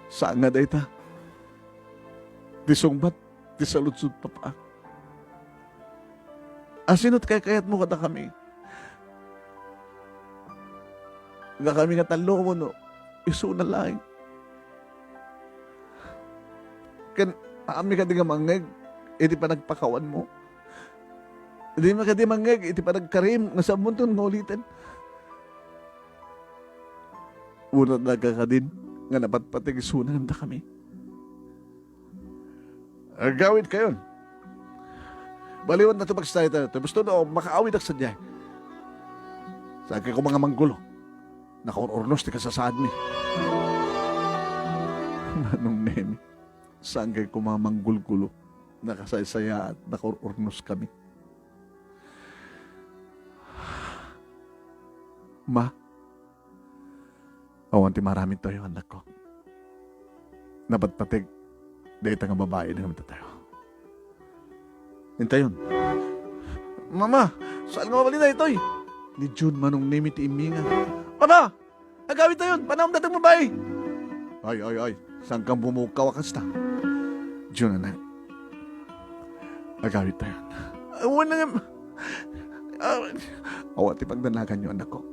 Saan nga dayta? Ti sungbat ti saludsod, Papa. Asino ti kaykayatmo kadakami? Dakami nga tallo wenno isuna laeng? Ken, ammika kadi nga mangngeg iti panagpakawanmo? Dima kadi mangngeg iti panagkarim nga saanmonton nga uliten? Wenno adda kadin nga napatpateg isuna ngem dakami? Agawidkayon. Baliwan na to, magsasayat tayo. Basto no, makaawidak sadiay. Saan kay koma nga manggulo? Nakaur-urnos ti kasasaadmi. Manong Nemi, saan kay koma nga manggulgulo? Nakasaysayaat, nakaur-urnos kami. Ma, awan ti maaramidtayo, annakko. Napatpateg dayta nga babai ngem datayo. Intayon. Mama, saan nga mabalin daytoy? Ni Jun, Manong Nemi ti imminga. Mama! Agawidtayon! Panaom datang babai! Ay, ay, ay. Saan kang bumukaw a kasta? Jun, anak. Agawidtayon. Awan na nga. Ah, awan ti pagdanaganyo, annakko.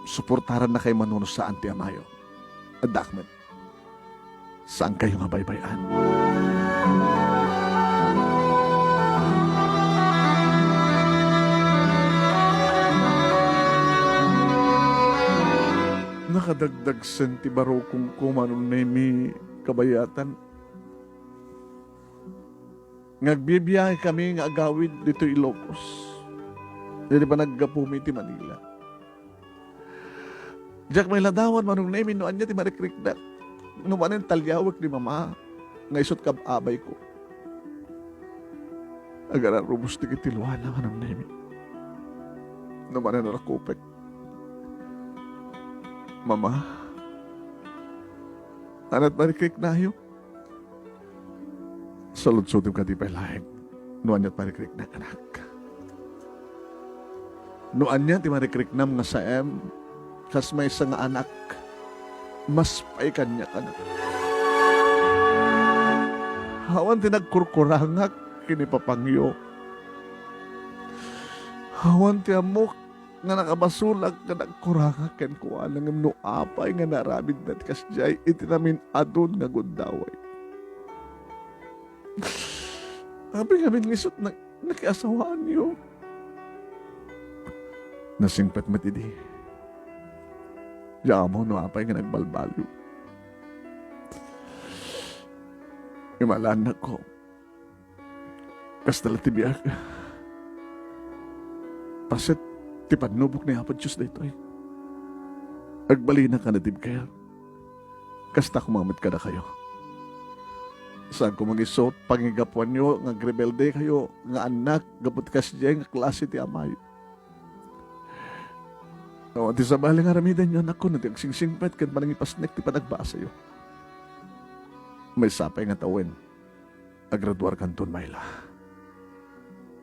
Suportarannakayo mano no saan ti amayo. Addak met. Saan kayo nga baybay-an? Nakadagdagsen ti barukongko, Manong Nemi, kabayatan. Nga agbibiyahe kami nga agawid ditoy Ilocos. Ditoy panaggapumin iti Manila. Diak mailadawan, Manong Nemi, no ania ti marikriknak. No manen taliawek ni Mama nga isu ti kab-abayko. Agararubos ti kitiluana, Manong Nemi. No manen arakupek. Mama, ania ti marikriknayo? Saludsodem kadi pay laeng no ania ti marikriknak, anak. No ania ti marikriknam nga saem kas maysa nga anak, mas pay kaniak, anak. Awan ti nagkurkurangak ken ni papangyo. Awan ti ammok nga nakabasolak nga nagkurangak kenkuana, ngem no apay nga naaramidna ti kasdiay iti namin-adun nga gundaway. Apay ngamin nga isut' na-, nakiasawaanyo? Nasingpet met idi. Diak ammo no apay nga nagbalbaliw. Imalaannakko. Kasta la ti biag. Paset ti pannubok ni Apo Dios daytoy. Agbalinak a natibker. Kasta koma met kadakayo. Saan koma nga isu ti pangigapuanyo nga agrebeldekayo nga annak gapu ti kasdiay nga klase ti amayo. Awan ti sabali nga aramidenyo, annakko, no di agsingsingpet ken panangipasnek ti panagbasayo. Maysa pay nga tawen, agraduarkanton, Myla.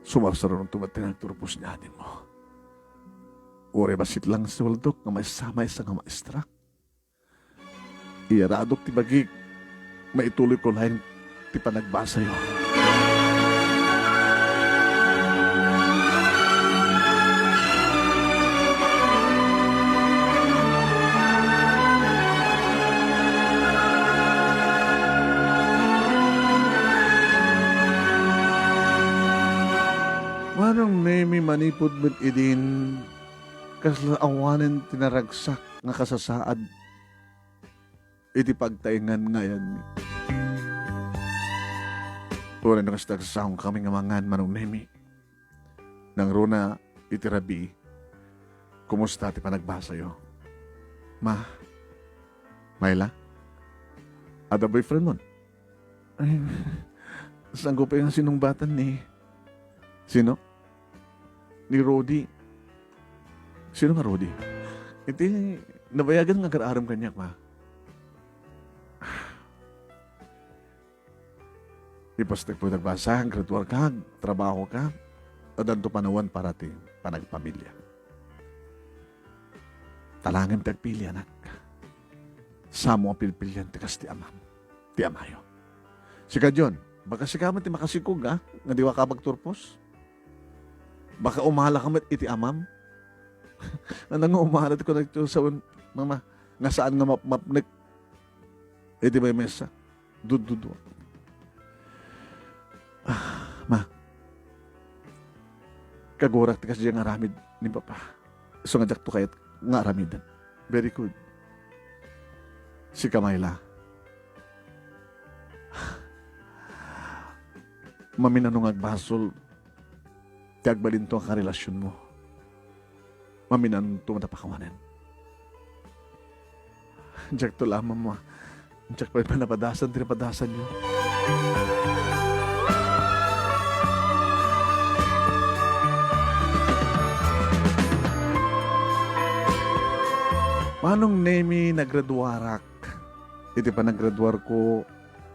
Sumarsaruanto met ti nagturpos ni adingmo. Uray bassit lang ti sueldok nga maysa-maysa nga maestra. Iyaradok ti bagik, maituloyko laeng ti panagbasayo. Manong Nemi, manipud met idin, kasla awanen ti naragsak nga kasasaad iti pagtaengan nga ayanmi. Uray no kasta, agsasaonkami nga mangan, Manong Nemi. Nangruna iti rabii, kumusta ti panagbasayo? Ma, Myla, adda boyfriendmon? Ay, saanko pay nga sinungbatan ni, sino? Ni Rudy. Sino nga Rudy? Iti nabayagan nga agar-arem kaniak, ma. Ipastek pay nagbasa, graduar ka, trabaho ka, addanto panawen para ti panagpamilya. Talangem ti agpili, anak. Samo a pilpilian ti kas ti amam, ti amayo. Sika, John, baka sika met ti makasikog, a, nga diwa ka agturpos? Baka umala ka met iti amam? Ano nga umala ti kunam iti sawen, mama, nga saan nga mapmapnek iti maymessa? Dududua. Ah, ma, kagurak ti kasdiay nga aramid ni Papa. Isu nga diakto kayat nga aramiden. Very good. Sika, Myla. Maminano nga agbasol ti agbalinto a karelasionmo. Maminanto met a pakawanen. Diakto la, Mama. Diak pay panapadasan ti napadasanyo. Manong Nemi, nagraduarak. Iti panagraduarko,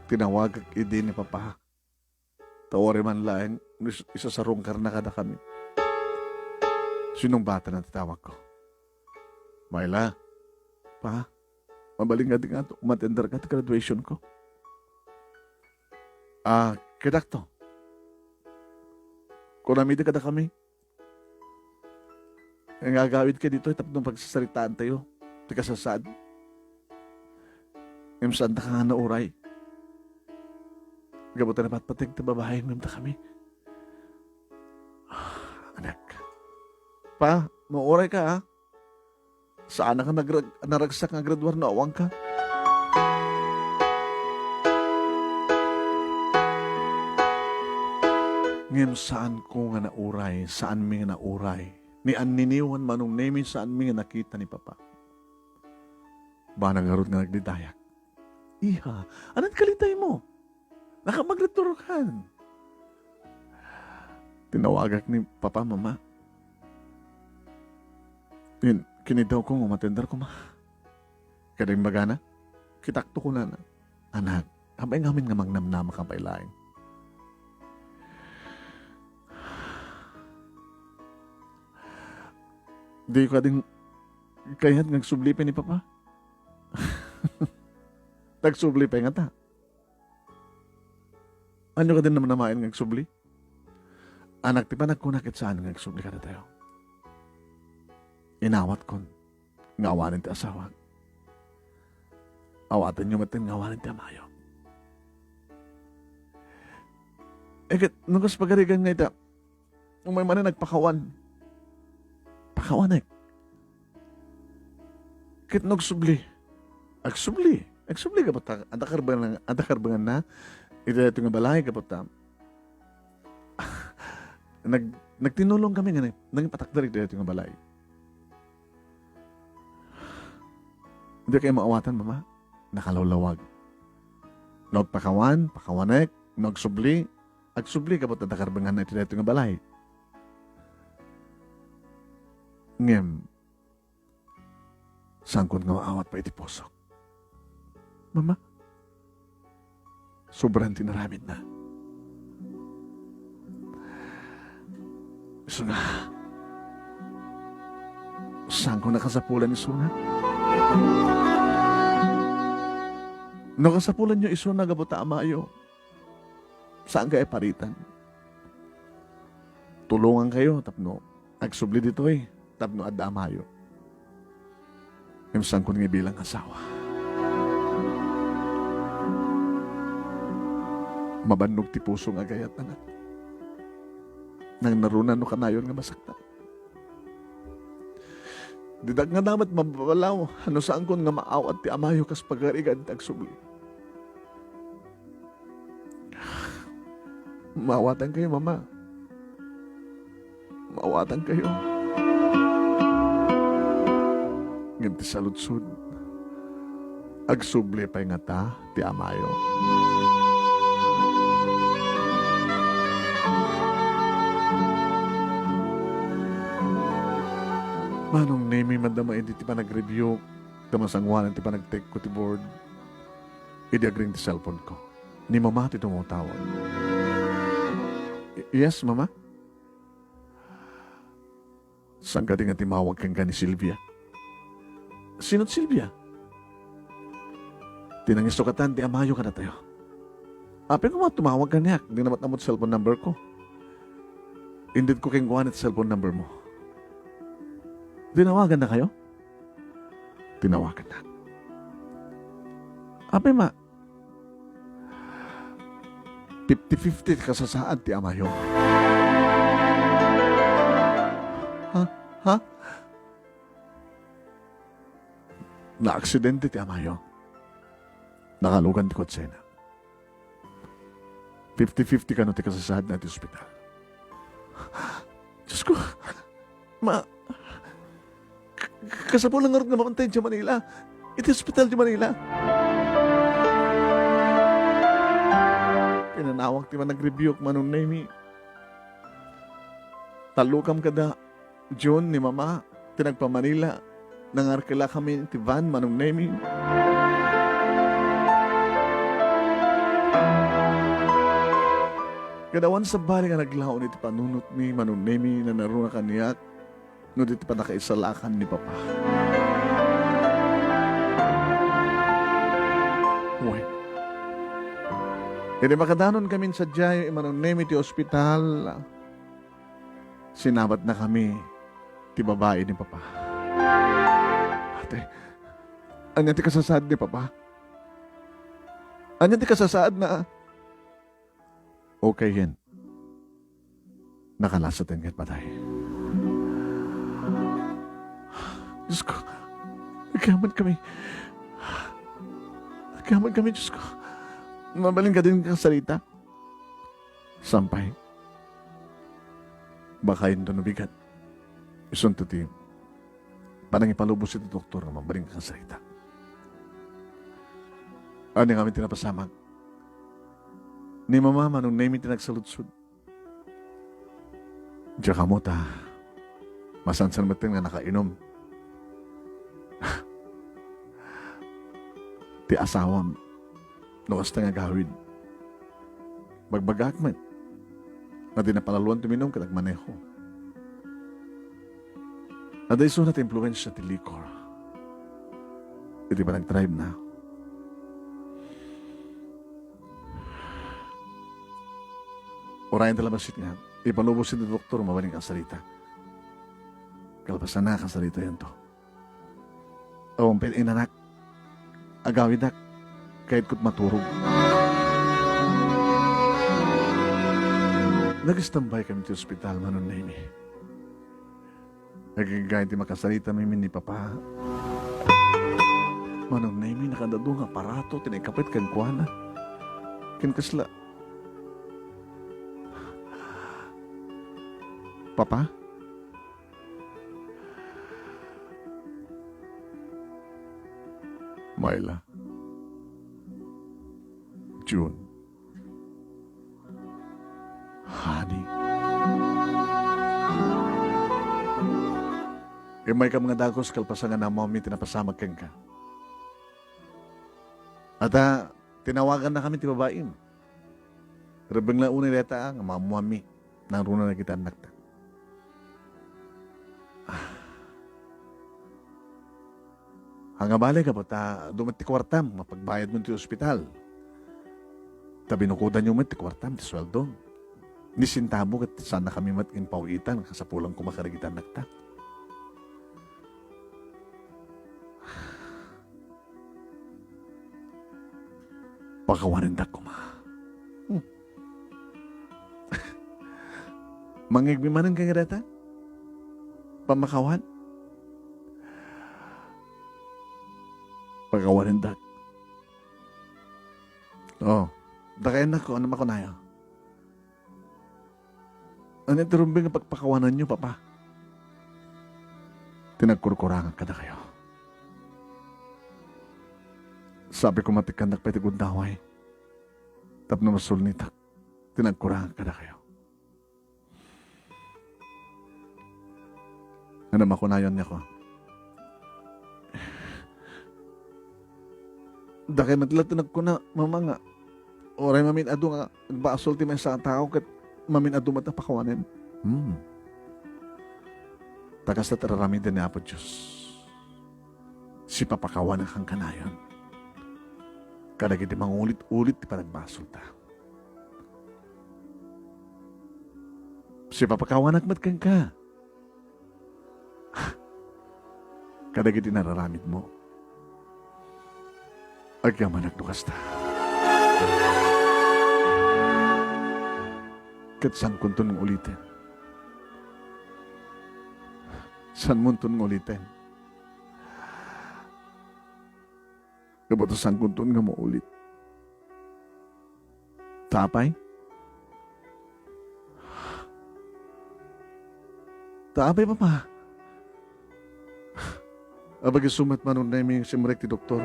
tinawagak idi ni Papa. Ta uray man laeng no is-, isasarungkarna kadakami. Sinungbatna ti tawagko. Myla, Pa, mabalin nga di nga umatenderka ti graduationko. Ah, kidakto. Kunam idi kadakami, nga agawidka ditoy tapno pagsasaritaantayo ti kasasaan. Ngem saandaka nga nauray. Gapu ta napatpateg ti babaeng ngem dakami. Anak. Pa, mauray ka, a. Saanak a nagrag-, naragsak nga graduar no awanka. Ngem saanko nga nauray, saanmi nga nauray. Ni Annini wen Manong Nemi, saanmi nga nakita ni Papa. Banag ngarud nga nagdidayak. Iha, anan kalitaymo? Nakapagriturakan. Tinawagak ni Papa, Mama. Kin-, kinidawko nga umatender koma. Kada imbagana, kitakto kunana. Anak, apay ngamin nga magnamnama ka pay laeng? Di ko ading kayat nga agsubli pay ni Papa. Tagsubli pay ngata. Ania kadin namnamaen nga agsubli? Anak, ti panagkuna ket saan nga agsubli kadatayo. Inawatkon nga awanen ti asawak. Awatenyo met nga awanen ti amayo. E ket, no kas pagarigan nga ita, umay manen agpakawan. Pakawanek. Ket no agsubli. Agsubli. Agsubli gapu ta, adda karbengan, adda karbenganna iti daytoy nga balay gapu ta. Nag-, nagtinulong kami nga nang-, nangipatakder iti daytoy nga balay. Di kayo maawatan, Mama? Nakalawlawag. No agpakawan, pakawanek. No agsubli, agsubli gapu ta adda karbenganna iti daytoy nga balay. Ngem, saankon nga maawat pay iti pusok. Mama, sobran ti naramidna. Isu nga, saankon a kasapulan isuna. No kasapulanyo isuna gapu ta amayo, saan kayo paritan. Tulongan kayo tapno agsubli ditoy, tapno adda amayo. Ngem saankon nga ibilang asawa. Mabannog ti puso nga agayat, anak. Nangnaruna no kanayon nga masaktan. Didak nga damet mababalaw no saankon nga maawat ti amayo kas pagarigan ti agsubli. Maawatan kayo, Mama. Maawatan kayo. Ngem ti saludsod, agsubli pay ngata ti amayo. Manong Nemi, madama idi ti panagrebiuk, ta masangoanan ti panagtekko ti board. Idi agring ti cellphone ko. Ni Mama ti tumawtawag. Y-, yes, Mama? Saan kadi nga timawag kenka ni Silvia? Sino ti Silvia? Ti nangisukatan ti amayo kadatayo. Apay nga tumawag kaniak, dina met ammo ti cellphone number ko. Inted ko kenkuana ti cellphone number mo. Tinawagannakayo? Tinawagannak. Apay ma, fifty fifty ti kasasaad ti amayo. Ha? Ha? Naaksidente ti amayo. Nakalugan ti kotsena. Fifty fifty kano ti kasasaadna iti ospital. Diyos ko, ma-, k-, kasapulan ngarud nga mapantay idiay Manila. Iti ospital idiay Manila. Pinanawag ti managrebiuk, Manong Nemy. Talukam kada June ni Mama ti nagpa-Manila. Nangarkelakami ti van, Manong Nemy. Kada awan sabali nga naglaon iti panunotmi, Manong Nemy, nanaruna kaniak no di ti pannakaisalakan ni Papa. Wen, idi makadanon kami sadiay, Manong Nemy, ti ospital, sinabatnakami ti babai ni Papa. Ate, ania ti kasasaad ni Papa? Ania ti kasasaadna? Okay yen. Nakalasaten ket patay. Diyos ko, agyamankami. Agyamankami, Diyos ko. Mabalin kadin nga kasarita? Sampay. Baka inton no bigat. Isunto ti panangipalubos iti doktor nga mabalin nga kasarita. Ania ngamin ti napasamak? Ni Mama, Manong Nemy ti nagsaludsod. Diak ammo ta masansan metten nga nakainum ti asawam no kasta nga agawid. Bagbagaak met nga di napalaloan ti uminum ket agmaneho. Adda isuna ti impluensia ti liquor iti panagdrive na. Uray ti labasitna, ipalubos iti doktor, mabalin nga kasarita. Kalpasanna, kasaritaennak. Awan pay inanak. Agawidak. Kayatko ti maturog. Nagistambay kami ti ospital, Manong Nemy. Agingga iti makasarita mi ni Papa. Manong Nemy, nakadadu nga aparato ti naikapit kenkuana. Ken kasla, Papa? Myla. June. Honey. Immaykam nga dagus kalpasan nga naammomi ti napasamak kenka. Adda, tinawagannakami ti babaim. Rebbeng la unay dayta nga maammoanmi. Nangruna dagiti annakta. Ah. Ania, bale, gapu ta adu met ti kuartam nga pagbayadmo ti ospital. Ta binukodanyo met ti kuartam ti sueldom. Ni sentabo ket saannakami met nga impaw-itan, kasapulan koma kadagiti annakta. Pakawanendak koma. Hmm. Mangngegmi manen kenka dayta? Pammakawan? Pakawanendak. Oh, dakayennak ko, ania makunayo? Ania ti rumbeng nga pagpakawananyo, Papa? Ti nagkurkurangak kadakayo. Sabi ko, matikkannak pay ti gundaway tapno masulnitak ti nagkurangak kadakayo. Ania makunayo, ania ko? Dakay met la ti nagkuna, Mama, nga uray mamin-adu nga agbasol ti maysa a tao ket mamin-adu met a pakawanem. Hmm. Ta kasta ti ar-aramiden ni Apo Dios. Sipapakawanak kanayon kadagiti mangulit-ulit ti panagbasolta. Sipapakawanak met kenka kadagiti nararamidmo. Agyamanak no kasta. Ket saankonton nga uliten. Saanmonton nga uliten. Gapu ta saankonton nga maulit. Ta apay? Ta apay, Papa? Apay, isu met, Manong Nemi, simrek ti doktor.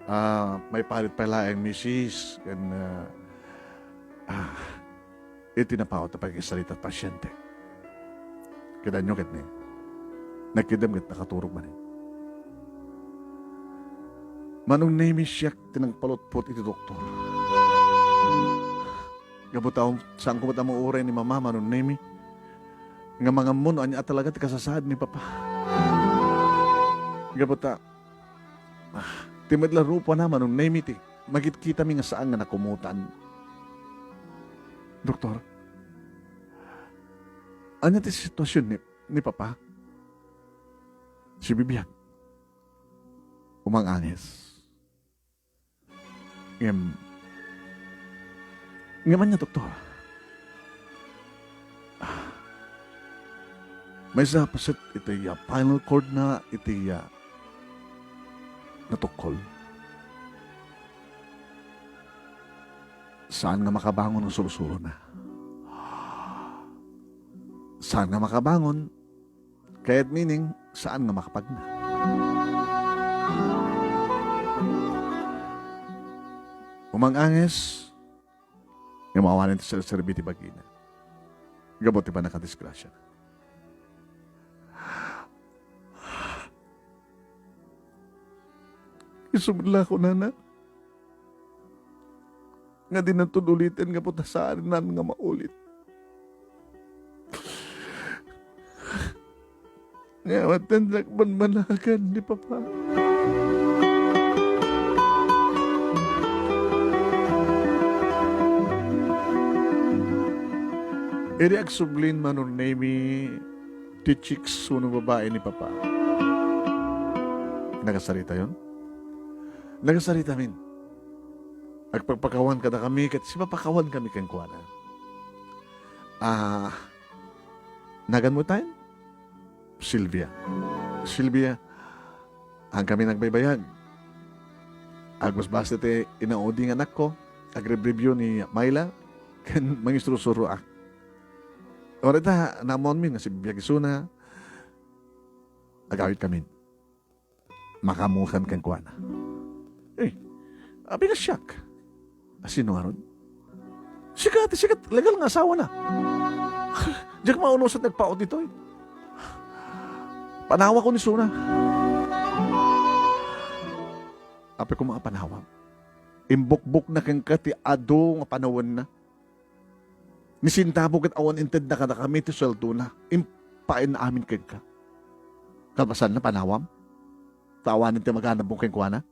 Ah, maipalit pay laeng misis ken, ah, ah, iti napaut a pakikisarita ti pasiente. Kitaenyo ketdi. Nagkidem ket nakaturog manen. Manong Nemi, siak ti nagpalutpot iti doktor. Gapu ta, um, saanko met a mauray ni Mama, Manong Nemi, nga mangammo no ania a talaga ti kasasaad ni Papa. Gapu ta, ah, ti met la rupana, Manong Nemi, ti makitkitami nga saan nga nakumutan. Doktor, ania ti sitwasion ni, ni Papa? Sibibiag. Umang-anges. Ngem, ngem ania, doktor? Ah, maysa a paset iti, ah, spinal cord na iti, ah, natukkol. Saan nga makabangon ang sursurona. Saan nga makabangon, kayat meaning, saan nga makapagna. Umang-anges, nga mawanen ti serserbi ti bagina. Gapu ti pannakadisgrasiana. Isu met la kunana nga dinanton uliten gapu ta saanan nga maulit. Nga awaten ti nagbanbanagan ni Papa. Idi agsublin, Manong Nemi, ti chicks wenno babai ni Papa. Nakasaritayon? Nakasaritamin. Agpakpakawan kadakami ket sipapakawankami kenkuana. Ah, naganmo tayon? Silvia. Silvia, saankami nagbaybayag. Agbasbasol ti inaudi nga anakko, agrebribio ni Myla, ken mangisursuroak. Uray ta, naammoanmi nga sibibiag isuna, agawidkamin. Makaammokan kenkuana. Eh, apay nga siak? A, sino ngarud? Sika, ti sika ti legal nga asawana. Diak maunusan ti agpaut ditoy. Panawakon isuna. Apay koma a panawam? Imbukbokna kenka ti adu nga panawenna. Ni sentabo ket awan intedna kadakami ti sueldona. Impaayna amin kenka. Kalpasanna, panawam? Ta awanen ti maganabmo kenkuana?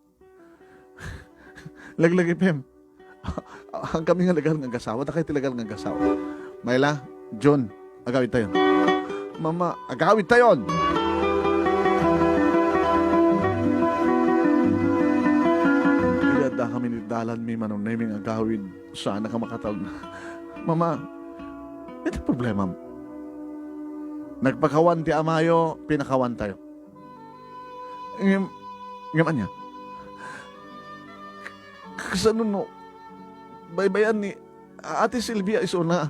Laglagipem. Saankami nga legal nga agasawa. Dakayo ti legal nga agasawa. Myla, Jun, agawidtayon. Mama, agawidtayon! Idi addakami iti dalanmi, Manong Nemi, nga agawid, saanak a makatalna. Mama, iti problemam. Nagpakawan ti amayo, pinakawantayo. Ngem, ngem ania? Kasano no baybayan ni Ate Silvia isuna?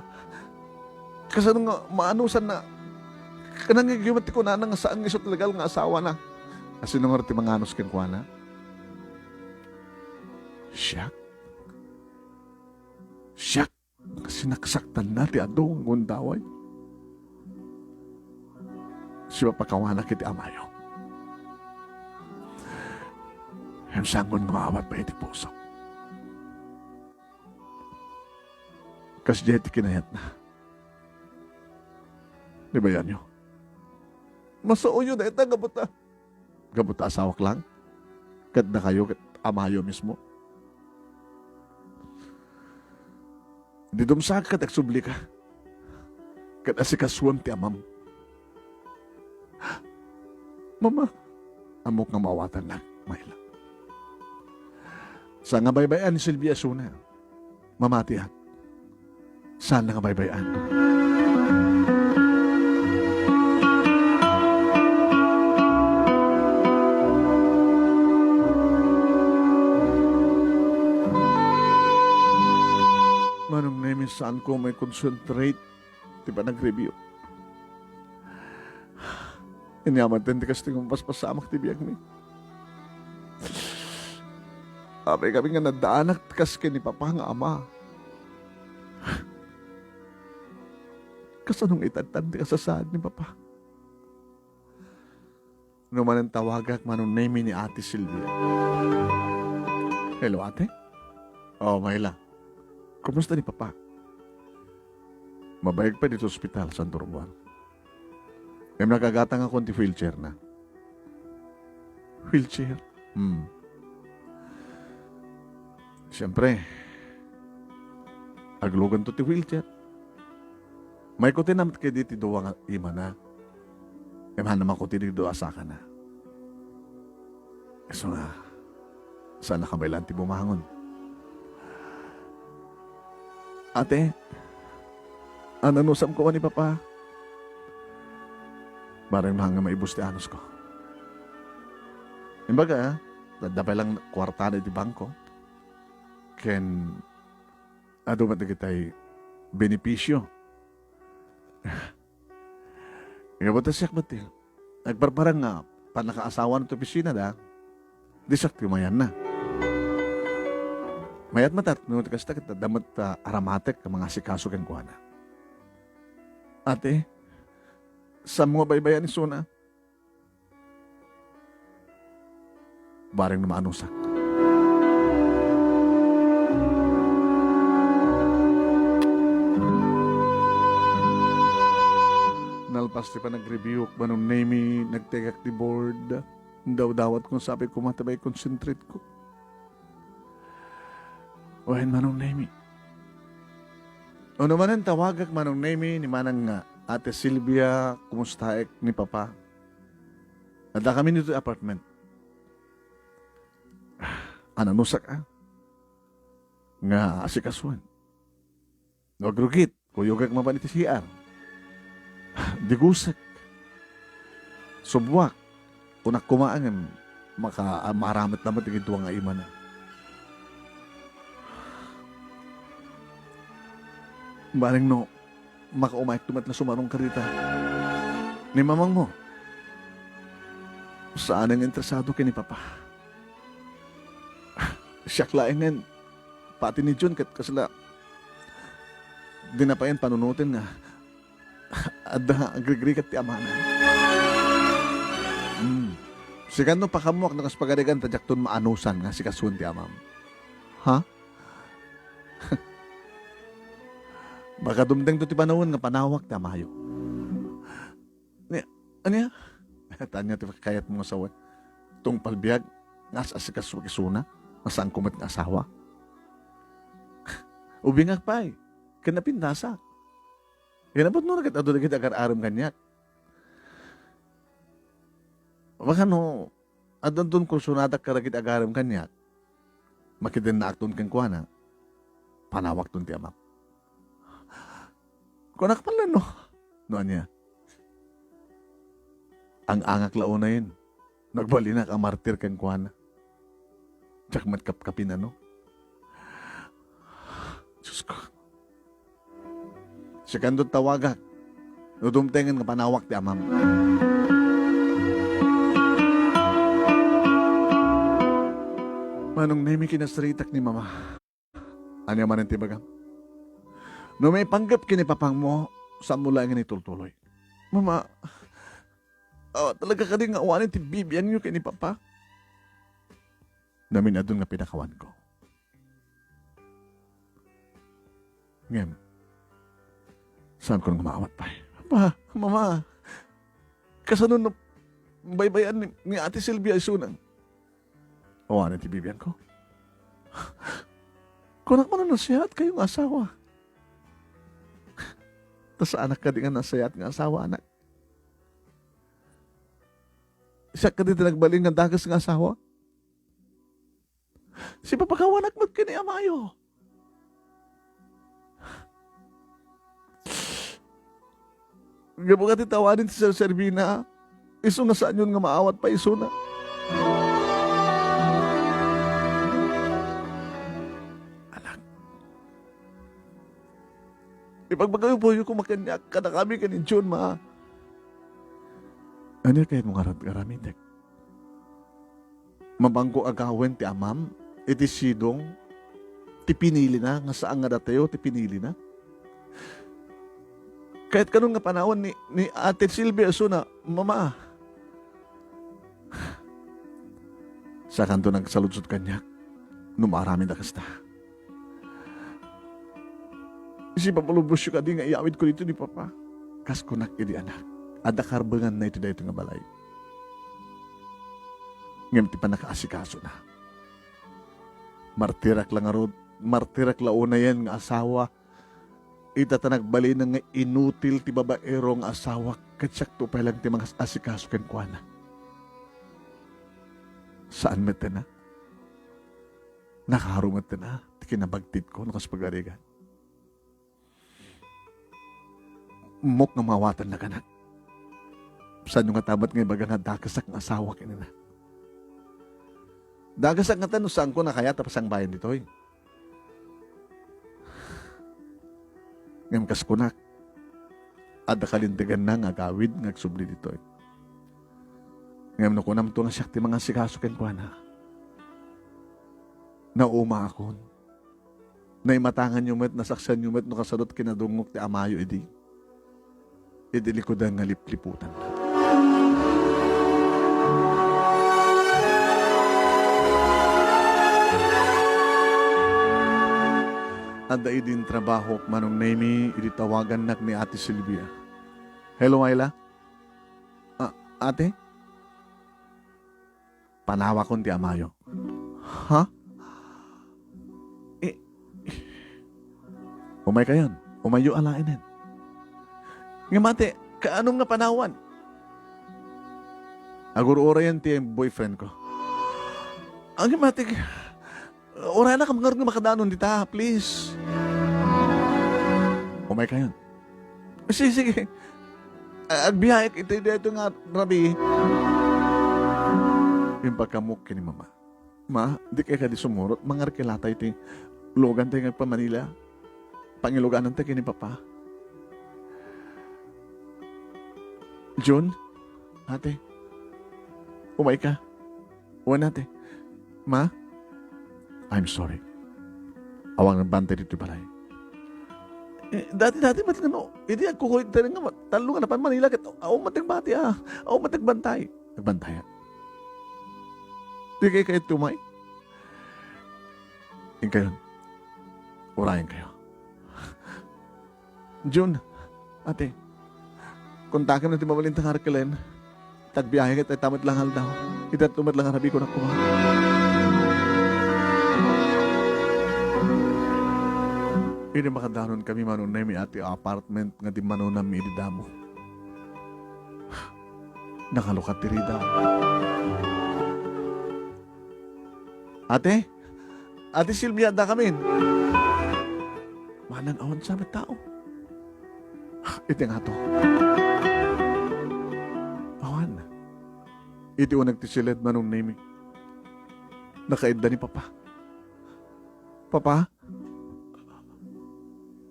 Kasano nga maanusanna? Kanang nga met ti kunana nga saan nga isu ti legal nga asawana. A, sino ngarud ti manganus kenkuana? Siak? Siak? Sinaksaktanna ti adu nga gundaway. Sipapakawanak iti amayo. Ngem saanko nga maawat pay iti puso. Kasdiay ti kinayatna. Di ba yan yo? Masaoyo dayta gapu ta gapu ta asawak lang? Ket dakayo ket amayo mismo? Idi dumsaka ket agsublika, ket asikasuem ti amam. Mama, ammok nga maawatannak, Myla. Saan nga baybay-an ni Silvia isuna. Mamatiak. Saan nga baybay-an. Manong Nemi, saanko mai-concentrate ti panagribiuk. Ania manen ti kasta nga mapaspasamak ti biagmi. Apay kami nga naddaanak ti kas ken ni Papa nga ama. Kasano nga itadtan ti kasasaad ni Papa? No manen tawagak, Manong Nemi, ni Ate Silvia. Hello, Ate? Oh, Myla. Kumusta ni Papa? Mabayag pay ditoy ospital, Santo Romuald. Ngem nakagatangakon ti wheelchair na. Wheelchair? Hmm. Siyempre, agluganto ti wheelchair. Maikutena met kadi ti dua nga imana. Ngem haan a makuti ti dua a sakana. Isu nga, saan a kabaelan ti bumangon. Ate, ananusam koma ni Papa. Bareng no haan nga maibus ti anusko. Imbaga, adda pay lang kuarta iti bangko. Ken adu met dagitay benepisio. Ngem ta siak met ti agparparang nga pannakaasawan ti opisinada, di siak ti umayanna. Mayat met no ti kasta ket adda met, ah, aramatek nga mangasikaso kenkuana. Ate, saanmo nga baybay-an isuna? Bareng no maanusak. Nalpas ti panagribiuk, Manong Nemi, nagtekak ti board. Dawdawatko, sapay koma ta mai-concentrate ko. Wen, Manong Nemi. Uno manen tawagak, Manong Nemi, ni manang nga Ate Silvia, kumustaek ni Papa? Addakami ditoy apartment. Ananusak, ah, nga asikasuan. No agrugit, kuyogek mapan iti C R. Digusek. Subwak. Kunak koma ngem maka-, maaramid lamet dagiti dua nga imana. Bareng no, makaumayekto met la sumarungka dita. Ni mamangmo, saan nga interesado ken ni Papa. Siak laengen, pati ni Jun ket kasla, dina pay panunoten nga adda agrigrigat ti amana. Hmm. Sika no, pakammuak no kas pagarigan ta diakton maanusan nga asikasuon ti amam. Ha? Baka dumtengto ti panawen nga panawak ti amayo. Ni, ania? Tania ti kayatmo nga sawen. Tungpal biag, nga as-asikasuak isuna, nga saanko met nga asawa. Ubingak pay, ken napintasak. Inapot no, ket adu dagiti agar-arem kaniak. Baka no, addanton kursonadak kadagiti agarem kaniak, makidennaakton kenkuana, panawakton ti amak. Kunak pala no, no ania. Ang-angak la unayen, nagbalinak a martir kenkuana. Diak met kapkapin, ano? Diyos ko. Sikanto tawagak no dumtengen nga panawak ti amam. Manong Nemi, kinasaritak ni Mama. Ania manen ti ibagam? No maipanggep ken ni Papangmo, saanmo laengen itultuloy. Mama, ah, talaga kadi nga awanen ti bibiangyo ken ni Papa? Namin-adun nga pinakawanko. Ngem, saanko nga maawat pay. Papa, Mama, kasano no baybay-an ni, ni Ate Silvia isuna. Awanen ti bibiangko. Kunak man a nasayaat kayo nga asawa. Ta saanak kadi nga nasayaat nga asawa, anak? Siak kadi ti nagbalin nga dakes nga asawa? Sipapakawanak met ken ni amayo. Gapu nga ti tawaden ti serserbina, isu nga saanyon nga maawat pay isuna. Anak, ipagbagayo koma kaniak, kadakami ken ni Jun, ma. Ania kayatmo ngarud nga aramidek? Mabangko a gawen ti amam iti sidong ti pinilina nga saan nga datayo ti pinilina? Kayat kanon nga panawan ni, ni Ate Silvia isuna, Mama, sakanto nagsaludsod kaniak no maaramid a kasta. Sipapalubosyo kadi nga iyawidko ditoy ni Papa. Kas kunak idi anak, adda karbenganna iti daytoy nga balay. Ngem ti pannakaasikasona, martirak la ngarud, martirak la unayen nga asawa, ita ta nagbalina nga inutil ti babaero nga asawak ket siakto pay lang ti mangas-asikaso kenkuana. Saan metten a? Nakaro metten a ti kinabagtitko no kas pagarigan. Ammok nga maawatannak, anak. Saanyo ngata met nga ibaga nga dakesak nga asawa kenna? Dakesak ngata no saanko nga kayat a pasangbayan ditoy. Ngem kas kunak, adda kalinteganna nga agawid nga agsubli ditoy. Ngem no kunamto nga siak ti mangasikaso kenkuana, naumaakon. Naimatanganyo met, nasaksianyo met no kasano ti kinadungngok ti amayo idi, idi likudan nga lipliputanna. Adda idin trabahok, Manong Nemy, idi tawagannak ni Ate Silvia. Hello, Ayla? Ah, ate? Panawakon ti amayo. Ha? Eh, umaykayon. Umayyo alaenen. Ngem ate, kaanong nga panawan? Agur-urayen ti boyfriend ko. Ngem ate, urayanak ngarud nga makadanon dita, please. Umaykayon. Sige, sige. A-, agbiyaek iti daytoy nga rabii. Impakammok ken ni Mama. Ma, dikay kadi sumurot, mangarkilatayo iti lugantayo nga agpa-Manila. Pangiluganantayo ken ni Papa. Jun, ate, umayka. Wen, ate. Ma, I'm sorry. Awan nga bantay ditoy balay. Eh, dati-dati met nga no, idi agkukuyogtayo nga ma-, tallo nga napan Manila ket awan met ti agbati a. Awan met ti agbantay. Agbantay a. Dikay kayat umay? Inkayon. Urayenkayo. Jun, ate, kontakem no ti mabalinta nga arkelen. Ta agbiahe ket dayta met la nga aldaw. Iti adto met la nga rabii, kunak koma. Idi makadanonkami, Manong Nemy, iti apartment nga dimmanonanmi idi damo, nakalukat ti rida. Ate? Ate Silvia, addakamin? Manang awan sa met tao. Iti ngato. Awan. Iti uneg ti siled, Manong Nemy, nakaidda ni Papa. Papa?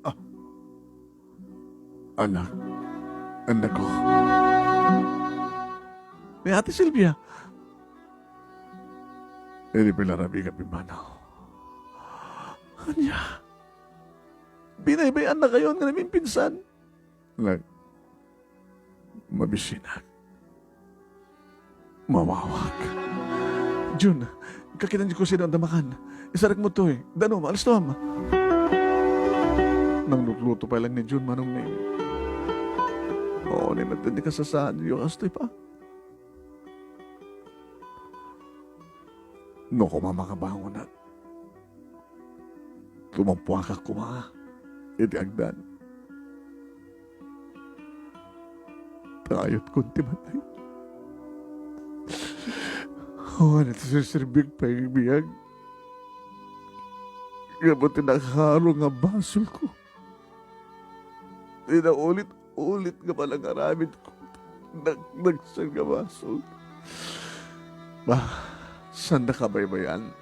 Ah. Anak. Annakko. Ni Ate Silvia. Idi pay la rabii nga pimmanaw. Ania? Binaybay-annakayon nga namimpinsan? Nag-, mabisinak. Mawawak. Jun, kakitan ko sino anda makan. Isarek mo to eh. Dano, maalis to, ama. Nanglutluto pay lang ni Jun, Manong Nemy. Oo, ni met ti kasasaadyo, kastoy pa. No koma makabangonak, tumampuakak koma iti agdan. Ta kayotkon ti matay. Awan iti serserbik pay biag. Gapu ti nakaro nga basolko. Ti naulit-ulit nga panangaramidko. Nagdagsen nga basol. Bah, saan da kabaybayan?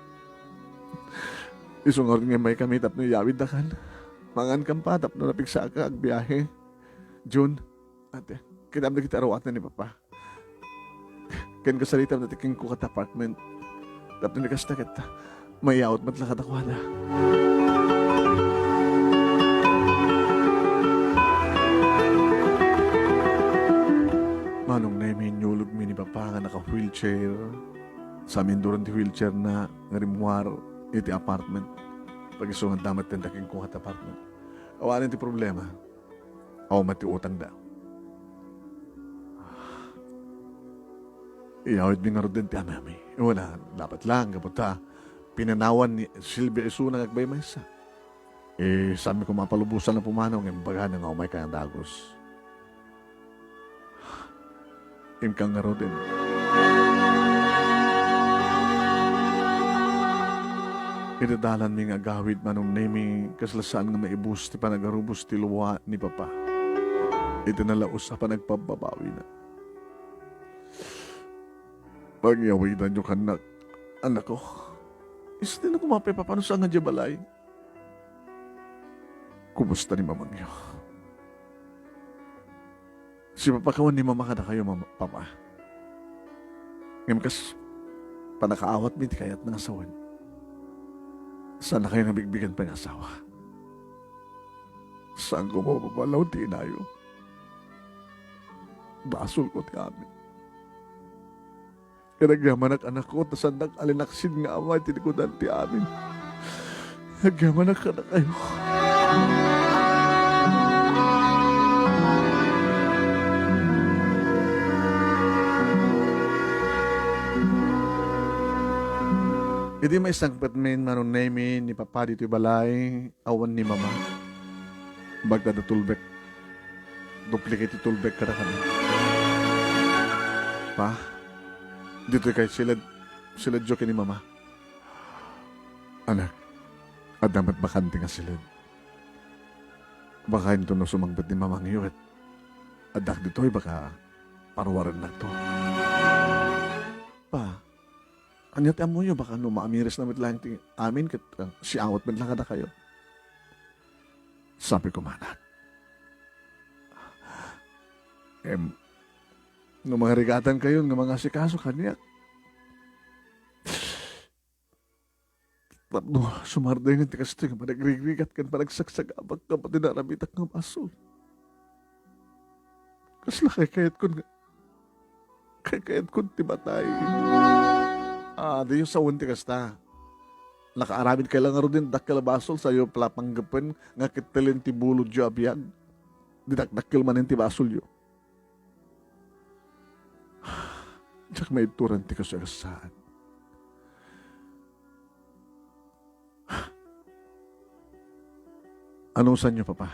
Isu ngarud nga immaykami tapno iyawiddakan. Mangankan pa tapno napigsaka agbiahe. Jun, ate, kitam dagiti aruatan ni Papa. Ken kasaritam dagiti kenkuak ti apartment. Tapno ni kasta ket, maiyawat met la kadakuada. Manong Nemi, inyulogmi ni Papa nga naka-wheelchair. Sa minduron ti wheelchair na nga rimmuar iti apartment. Pag-isu nga adda met ti kenkuak ti apartment. Awanen ti problema. Awan met ti utangda. Iyawidmi ngaruden ti amami. Wala, dapat lang, gapu ta pinanawan ni Silvia isuna nga agbaymaysa. Eh, saanmi koma a palubosan a pumanaw nga imbagana nga umayka nga dagus. Inka ngaruden. Iti dalanmi nga agawid, Manong Nemi, kasla saan nga maibus ti panagarubos ti lua ni Papa. Iti nalaus a panagbababawina. Pagyawidanyo kannak, anakko. Isu ti nakumapay, Papa, no saan nga diay balay. Kumusta ni mamangyo? Sipapakawan ni Mama kadakayo, Mama, Papa. Ngem kas panakaawatmi ti kayatna nga sawen, saannakayo nga bigbigen pay nga asawa. Saanko mapapalaw ti inayo. Basolko ti amin. Ket agyamanak, anakko, ta saannak a linaksid nga ama iti likudan ti amin. Agyamanak kadakayo. Idi maisangpetmin, Manong Nemi, ni Papa ditoy balay, awan ni Mama. Bagta da tulbek. Duplicate ti tulbek kadakami. Pa, ditoy kay siled, siledyo ken ni Mama. Anak, adda met bakante nga siled. Baka inton no sumangpet ni mamangyo ket addak ditoy, baka paruarennakto. Pa, ania ti ammoyo, baka no maamiresna met laeng ti amin ket, ah, siawat met la kadakayo. Sabi ko, Manak, em, no mangarigatankayon nga mangasikaso kaniak, tapno sumardengen ti kastoy nga panagrigrigat ken panagsagsagabak nga pati naramitak nga basol. Kasla kaykayatkon nga, kaykayatkon ti matay. Ah, diyo sawen ti kasta. Nakaaramidkay la ngaruden dakkel a basol, sayo pala panggepen nga kettelen ti bulodyo a biag. Di dakdakkel manen ti basolyo. Diak maibturan ti kasagasaan. Anusanyo, Papa?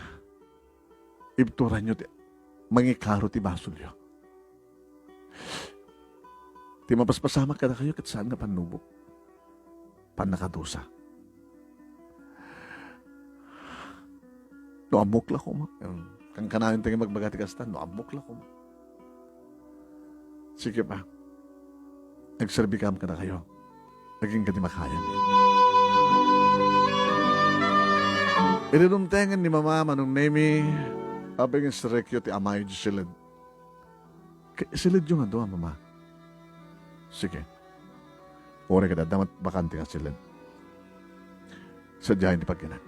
Ibturanyo ti mangikaro ti basolyo. Ti mapaspasamak kadakayo ket saan nga pannubok. Pannakadusa. No ammok la koma. Em, kankanayon ti nga magbaga ti kasta, no ammok la koma. Sige pa. Agserbikam kadakayo. Agingga ti makayam. Idi dumtengen ni Mama, Manong Nemi, apay nga iserekyo ti amayo idiay siled. Ke-, siledyo nga dua, Mama. Sige. Uray ket adda met bakante nga siled. Sadiayen ti pagyanak.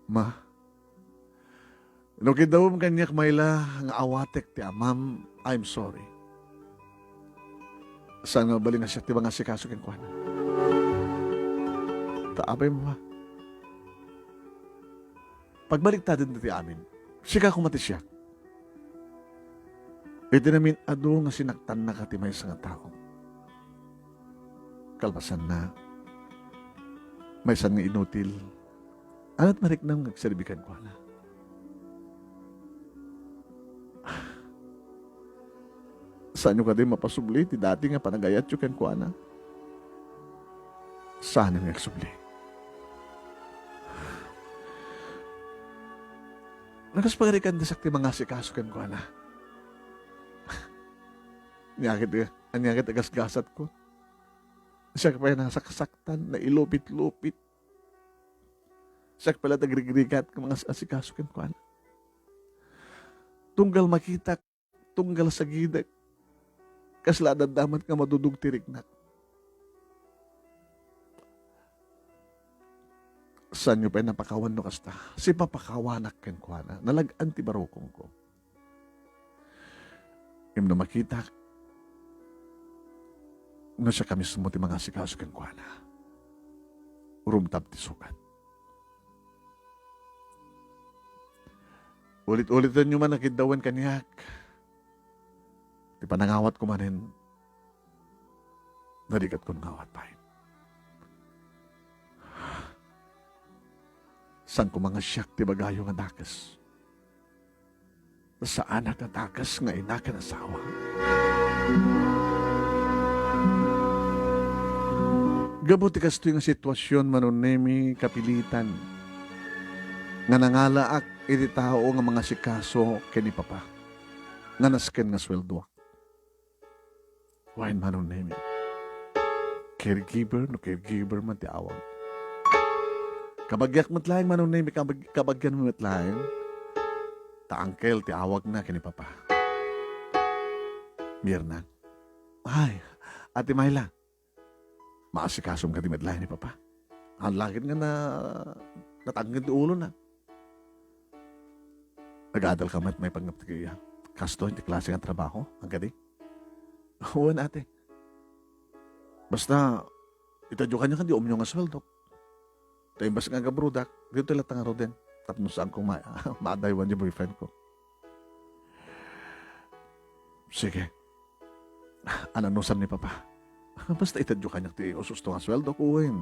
Ma, no kidawem kaniak mayla nga awatek ti amam, I'm sorry. Saan nga mabalin nga siak ti mangasikaso kenkuana. Ta apay, Mama? Pagbaliktaden ti amin. Sika koma ti siak. Iti namin-adu nga sinaktannaka ti maysa nga tao. kalpasanna. Maysan nga inutil. Ania ti mariknam nga agserbi kenkuana? Saanyo kadi mapasubli ti dati nga panagayatyo kenkuana? Saanen nga agsubli. Nagaspagarikandesakon ti mangasikaso kenkuana. Ania ket, ania ket agasgasatko? Siak pay nasaksaktan, nailupit-lupit. Siak pay la ti agrigrigat nga mangas-asikaso kenkuana. Tunggal makitak, tunggal sagidek, kasla adda met nga madudog ti riknak. Saanyo pay napakawan no kasta? Sipapakawanak kenkuana. Nalag-an ti barukongko. Ngem no makitak, no siak a mismo ti mangasikaso kenkuana, rumtab ti sukat. Ulit-ulitenyo man a kiddawen kaniak ti panangawatko manen, narigatkon nga awat pay. Saan koma nga siak ti ibagayo nga dakes. Saanak a dakes nga ina ken asawa. Gapu ti kastoy nga situasion, Manong Nemi, kapilitan nga nangalaak iti tao nga mangasikaso ken ni Papa nga nasken nga sueldoak. Wen, Manong Nemi. Caregiver, no caregiver man ti awag. Kabagiak met laeng, Manong Nemi, kabag-, kabagian met laeng. Ta uncle ti awagna ken ni Papa. Mirna. Ay, Ate Myla. Maasikasom kadi met laeng ni Papa. Ang langit nga na, natangnged ti ulona. Nag-adal ka met maipanggep ti kaya. Kastoy ti klase nga trabaho, ang kadi? Wen, ate. Basta, itadyo kaniak ti umyo nga sueldok. Ta imbes nga agabrodak, ditoy latta ngaruden. Tapno saanko ma-, maadaywan ti boyfriend ko. Sige. Ananusan ni Papa. Basta itadyo kaniak ti us-usto nga sueldo ko, wen.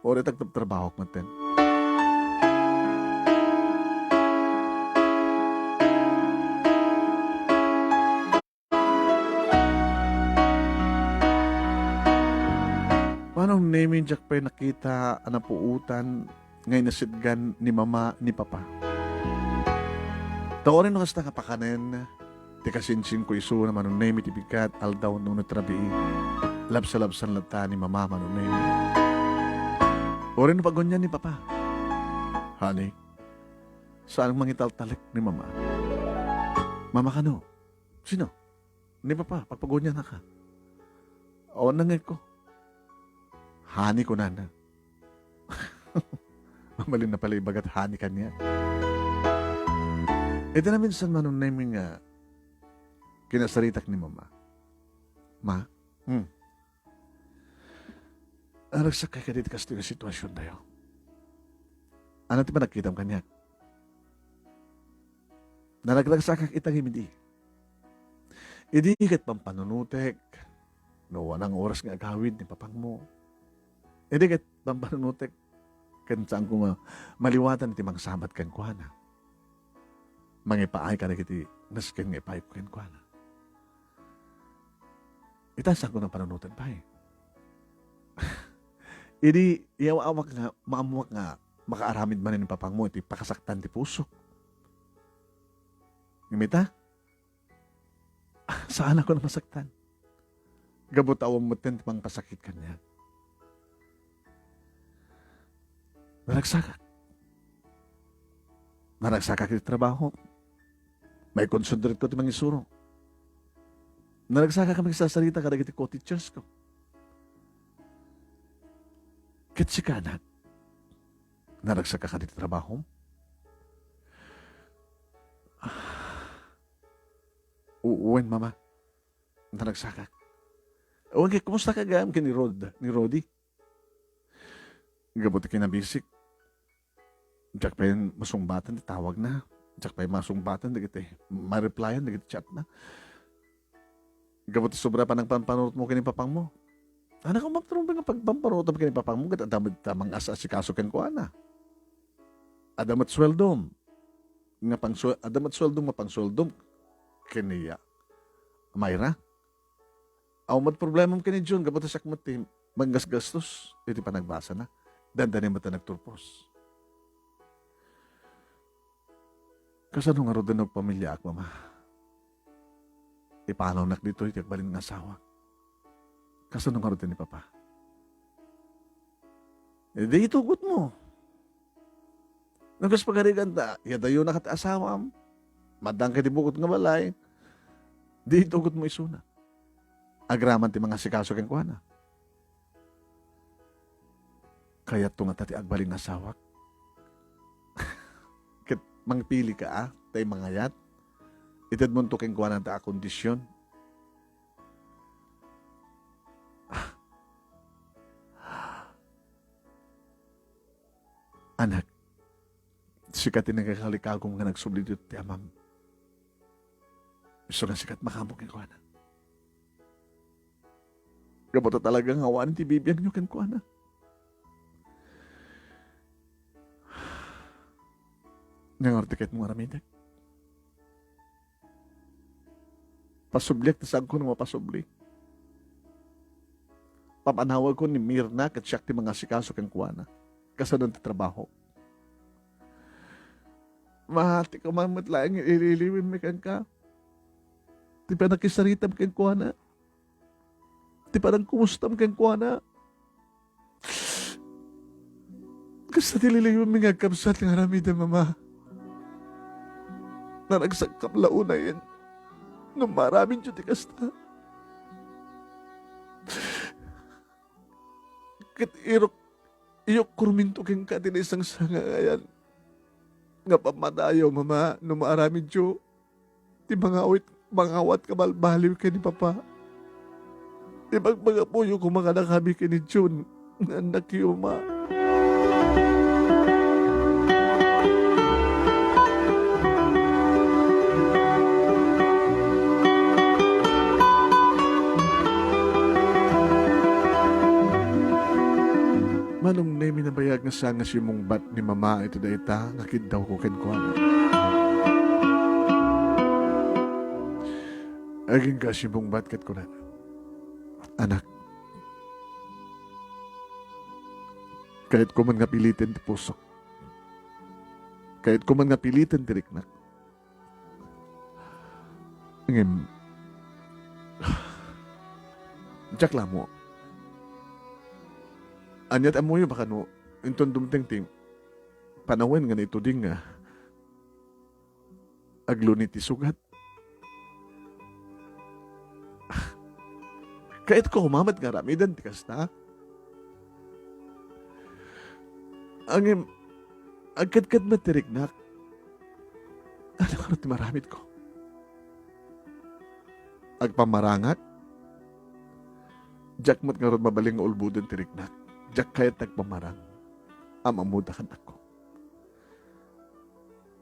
Uray ta agtrabtrabahok metten. Manong Nemi, diak pay nakita a napuotan nga inasitgan ni Mama ni Papa. Ta uray no kasta nga pakanen ti kasinsinko isuna, Manong Nemi, ti bigat, aldaw wenno ti rabii, labsalabsan latta ni Mama, Manong Nemi. Uray no pagunian ni Papa. Honey, saan mangitaltalek ni Mama. Mama kano? Sino? Ni Papa, pagpagunianka. Awan nangngegko. Honey, kunana. Mabalin na pala ibagat honey kaniak. Iti naminsan, Manong Nemi, nga kinasaritak ni Mama. Ma? Hmm. Naragsakkay kadi ti kastoy nga situasiontayo. Ania ti panagkitam kaniak? Naragragsakak ita ngem idi. Idi ket pampanunotek, no awan nga oras nga agawid ni papangmo. Idi ket pampanunotek, ken saanko nga maliwatan iti mangsabat kenkuana. Mangipaay kadagiti nasken nga ipaayko kenkuana. Ita, saanko nga panunoten pay. Idi, yaw-awak nga, maammoak nga makaaramid manen ni papangmo iti pakasaktan ti pusok. Ngem ita, saanakon a masaktan. Gapu ta awan metten ti mangpasakit kaniak. Naragsakak. Naragsakak iti trabaho. Maikonsentrate ko ti mangisuro. Naragsakak a makisarsarita kadagiti co-teachers ko. Ket sika, anak, naragsakak iti trabahom? U-, wen, Mama. Naragsakak. Wen, ket kumusta ka gayam ken ni Rod, ni Rodi? Gapu ti kinabisik, diak pay masungbatan ti tawagna. Diak pay masungbatan dagiti, ma-replyan dagiti chatna. Gapu ti sobra panangpanpanunotmo ken ni papangmo. Anak, umaptro nga pagpampanunotam ken ni papam ket adda met ta mangas-asikaso kenkuana. Adda met sueldom nga pangsu-, adda met sueldom nga pangsueldom ken ni Mayra. Awan met problemam ken ni Jun, gapu ta siak met ti manggasgastos iti panagbasana. Dandani met a nagturpos. Kasano ngarud no agpamiliaak, Mama? Ipanawnak ditoy ti agbalin nga asawak. Kasano ngarud ni Papa? Eh, di itugotmo. No kas pagarigan ta, iyadayonaka ti asawam, maddaan ka iti bukod nga balay, di itugotmo isuna. Agraman ti mangasikaso kenkuana. Kayatto ngata ti agbalin nga asawak? Ket mangpili ka, a, tay mangayat? Itedmonto kenkuana ta a kondisyon. Anak, sika ti nangikalikagum nga nagsubli ditoy ti amam. Isu nga sika ti makaammo kenkuana. Gapu ta talaga nga awanen ti bibiagyo kenkuana. Nga ngarud ti kayatmo nga aramidek? Pasubliak ta saanko nga mapasubli. Papanawagko ni Mirna ket siak ti mangasikaso kenkuana. Kasano ti trabaho? Mahal ti kuman met laeng ililiwimmi kenka. Ti panakisaritam kenkuana. Ti panangkumustam kenkuana. Kasta ti liliwimmi nga agkabsat nga aramidem, Mama. Naragsakam la unayen no maaramidyo ti kasta. Ket irok-, iyukkorminto kenka ti naisangsangayan nga pammadayo, Mama, no maaramidyo ti mangawit, mangawat kabalbaliw ken ni Papa. Ibagbaga puyo koma kadakami ken ni Jun nga annakyo, Mama. Manong Nemi, nabayag nga saan nga simmungbat ni Mama iti dayta nga kiddawko kenkuana. Agingga simmungbat ket kunana, "Anak, kayatko man nga piliten ti pusok. Kayatko man nga piliten ti riknak. Ngem, diak la ammo. Ania ti ammoyo, baka no inton dumteng ti panawen nga naituding nga agluni ti sugat. Kayatko koma met nga aramiden ti kasta. Ngem, agkedked met ti riknak. Ania ngarud ti maaramidko? Agpammarangak? Diak met ngarud mabalin nga ulboden ti riknak. Diak kayat ti agpammarang. Am-ammok a kannakko.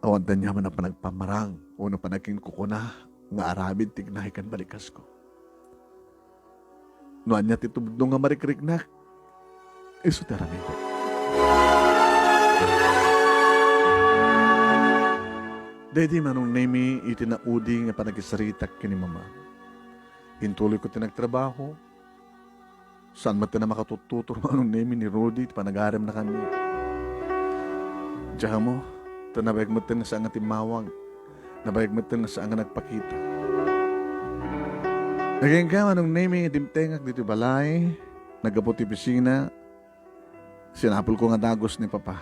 Awan ti aniaman a panagpammarang wenno panakinkukuna nga aramid ti ignaay ken balikasko. No ania ti tudno nga marikriknak, isu ti aramidek." Daydi, Manong Nemi, iti naudi nga panakisaritak ken ni Mama. Intuloyko ti nagtrabaho. Saan met a makatuttutor, Manong Nemi, ni Rudy ti panagaremna kaniak. Diak ammo, ta nabayag metten nga saan nga timmawag. Nabayag metten nga saan nga nagpakita. Agingga, Manong Nemi, dimtengak ditoy balay, naggapu ti opisina, sinapulko nga dagus ni Papa.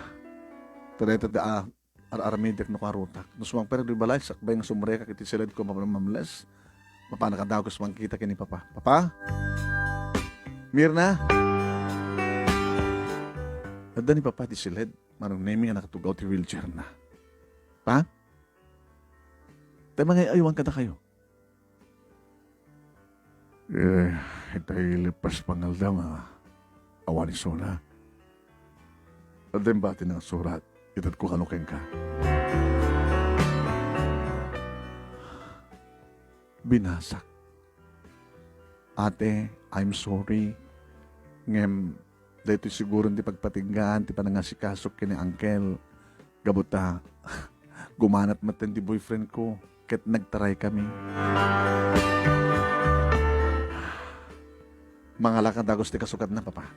Ta dayta, ah, ar-aramidek no karutak. No sumangpet ditoy balay, sakbay nga sumrekak iti siledko, Mama Mamles. Mapanak a dagus mangkita ken ni Papa. "Papa? Mirna?" Adda ni Papa iti siled, Manong Nemi, nga nakatugaw ti wheelchairna. "Pa? Tay mangay-aywan kadakayo." Eh, itay lepas pangaldaw nga awan isuna. Adda imbati nga surat, itedko kano kenka. Binasak. "Ate, I'm sorry. Ngem, daytoy siguron ti pagpatinggaan ti panangasikasok ken ni Uncle. Gapu ta, gumanat metten ti boyfriend ko, ket nagtaray kami. Mangalaka dagus ti kasukatna, Papa.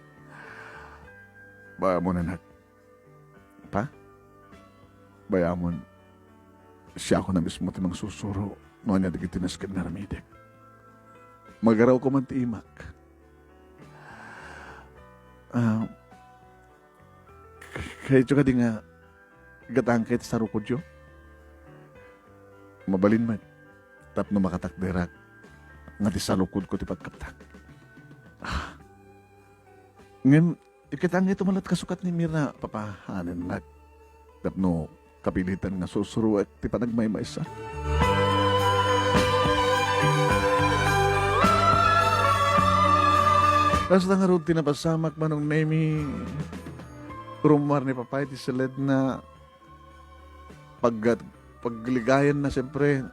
Baamon, anak. Pa? Baamon, siak a mismo ti mangsusuro no ania dagiti nasken nga aramidek. Magarrawko man ti imak. Ah, k-, kayatyo kadi nga gatangka ti sarukodyo? Mabalin met tapno makatakderak nga ti sarukodko ti pagkaptak. Ah. Ngem, ikitangka ito met latta kasukat ni Mira, Papa, anen, nak. Tapno kapilitan nga sursuruek ti panagmaymaysa. Kasta ngarud ti napasamak, Manong Nemi, rummuar ni Papa iti siledna, paggat-, pagligayanna, siyempre,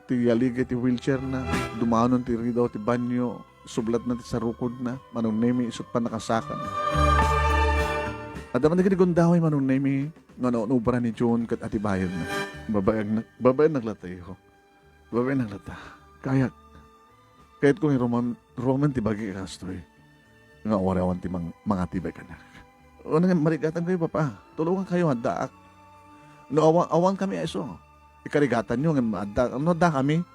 ti aligay ti wheelchairna, dumanon ti ridaw ti banyo, sublatna ti sarukodna, Manong Nemi, isut' pannakasakan. Adda man dagiti gundaway, Manong Nemi, nga naun-obra ni June ket atibayadna. Babaennak, babaennak latta, iho. Babaennak latta. Kayak. Kayatko nga iruam-, ruamen ti bagik a kastoy. Nga uray awan ti mang-, mangatibay kaniak. Wen, marigatankayo, Papa. Tulongankayo, addaak. No awan, awankami a isu, ikarigatanyo, ngem adda, no addakami,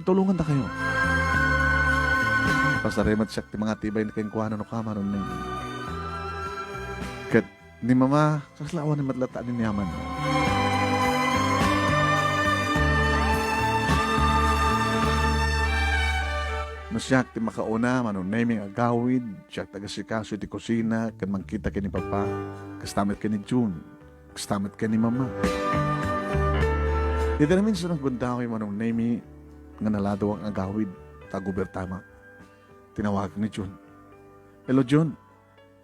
tulongandakayo. Pasarem met siak ti mangatibay kenkuana no kama, Manong Nemi. Ket ni Mama, kasla awan met latta a niniaman. No siak ti makauna, Manong Nemi, nga agawid, siak ti agasikaso iti kusina ken mangkita ken ni Papa, kasta met ken ni June, kasta met ken ni Mama. Iti naminsan a gundaway, Manong Nemi, nga naladaw nga agawid, ta agobertamak. Tinawagak ni June. "Hello, June."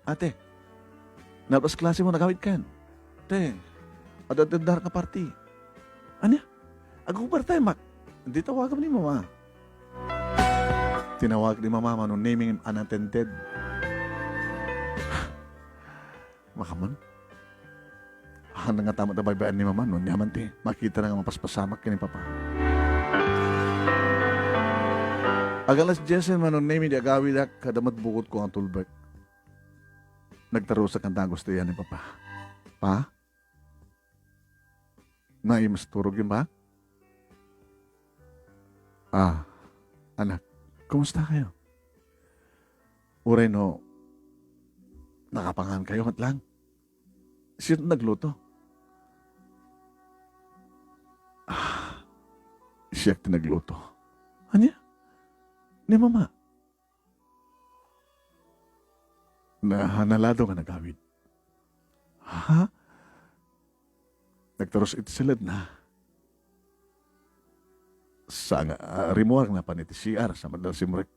"Ate, nalpas klase mo, nagawidkan?" "Te, adda, adda nga party." "Ania? Agobertamak. Di tawagam ni Mama." Tinawag ni Mama, Manong Nemi, unattended. Makaman? Haan nga ta met a baybay-an ni Mama, no ania man ti makitana nga mapaspasamak ken ni Papa. Ag-alas diesen, Manong Nemi, ti agawidak, adda met bukotko nga tulbek. Nagtarusak nga dagus ti ayan ni Papa. "Pa? Naimasturog yun ba?" "Ah, anak, kumusta kayo? Uray no nakapangan kayo met lang. Sino nagluto?" "Ah, siak ti nagluto." "Ania? Ni Mama?" Na, naladaw nga nagawid. Ha? Nagturus iti siledna. Sa nga, ah, rimmuar nga napan iti C R sa madal simrek.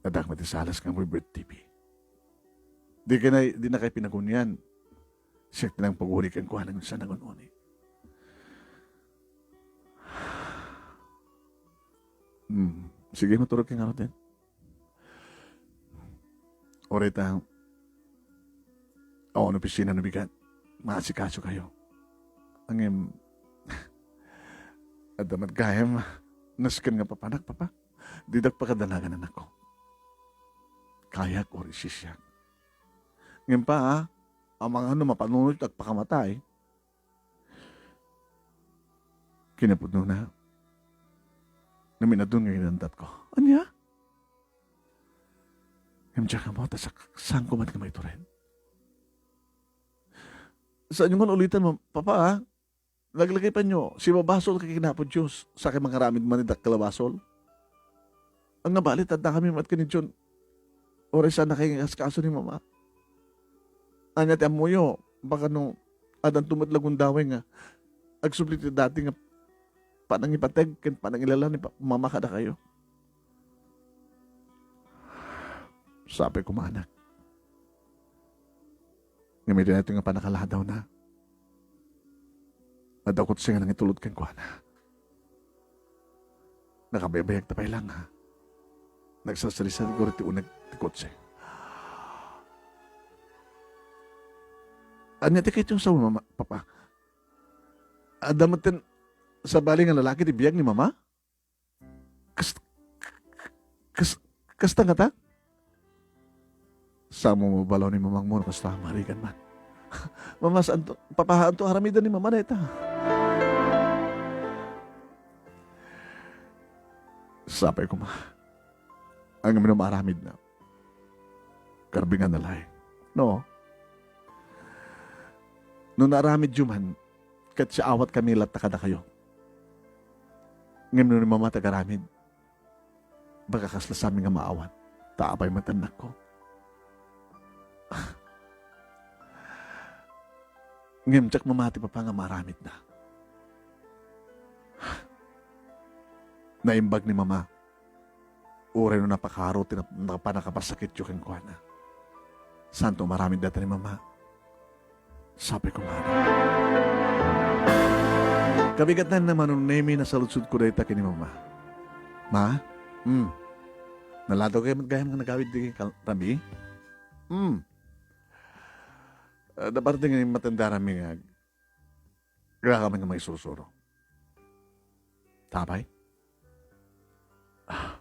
Addak met ti salas nga agbibirti. Di kay, di na kay pinagunian. Siak ti nangpaguni kenkuana, sa nangun-uni. Hmm. Sige, maturog ka nga, Roden. Uray ta, awan opisina no bigat, maasikaso kayo. Ngem, adda met gayam nasken nga papanak, Papa. Didak pakadanagan, anakko. Kayak uray sisiak. Ngem pa, a, amangan no mapanunot agpakamatay, kinapudnona, naminadun nga ginandatko. Ania? Ngem diak ammo ta sak-, saanko met nga maitured. Saanyo nga ulitan, ma-, Papa, a? Laglagipanyo, sibabasol ka ken Apo Dios, sa kay mangaramid man iti dakkel a basol. Ania balit, addakami met ken ni June. Uray saannakay nga ikaskaso ni Mama. Ania ti ammoyo, baka no, addanto met la gundaway nga agsubli ti dati nga panangipateg ken panangilala ni pa-, Mama kadakayo. Sapay koma, anak. Ngem iti daytoy nga pannakaladawna, adda kotse nga nangitulod kenkuana. Nakabaybayag ta pay lang, ha? Nagsarsalisalgo ti uneg ti kotse. Ania ti kayatyo nga sao, Mama, Papa? Adda met ti sabali nga lalaki ti biag ni Mama? Kas-, kas-, kasta ngata? Sao mo mabalaw ni mamangmo no kasta, marigan man. Mama, saanto, Papa, saanto aramiden ni Mama dayta? Sapay koma. Ngem no maaramidna, karbinganna laeng. No? No naaramidyo man, ket siaawat kami latta kadakayo. Ngem no ni Mama ti agaramid, baka kasla sami nga maawat, ta apay met annakko. Ngem diak mamati, Papa, nga maaramidna. Naimbag ni Mama. Uray no napakaro ti nap-, nap-, pannakapasakityo kenkuana. Saanto maaramid dayta ni Mama? Sapay koma. Kabigatanna, Manong Nemy, nasaludsodko dayta ken ni Mama. Ma? Hmm. Naladaw kayo met gayam nga nagawid ti kal-, rabii? Hmm. Ah, aparte nga matendaranmi nga ag-, agkakami nga maisursuro. Sapay? Ah.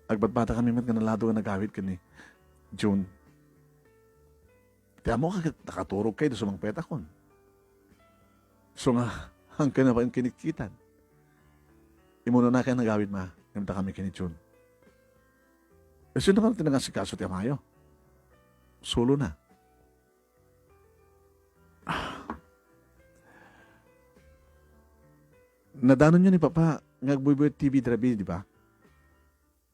Agbatbatakami met nga naladaw nga nagawid ken ni June. Ti ammo ket nakaturog kayo, di sumangpetakon. So nga, hangkan na pa yung kinikkitan. Imunanakayo nga nagawid, Ma, ngem dakami ken ni June. E, sino nga ti nangasikaso ti amayo? Solo na. Ah. Nadanonyo ni Papa nga agbuybuy ti T V dayta rabii, di ba?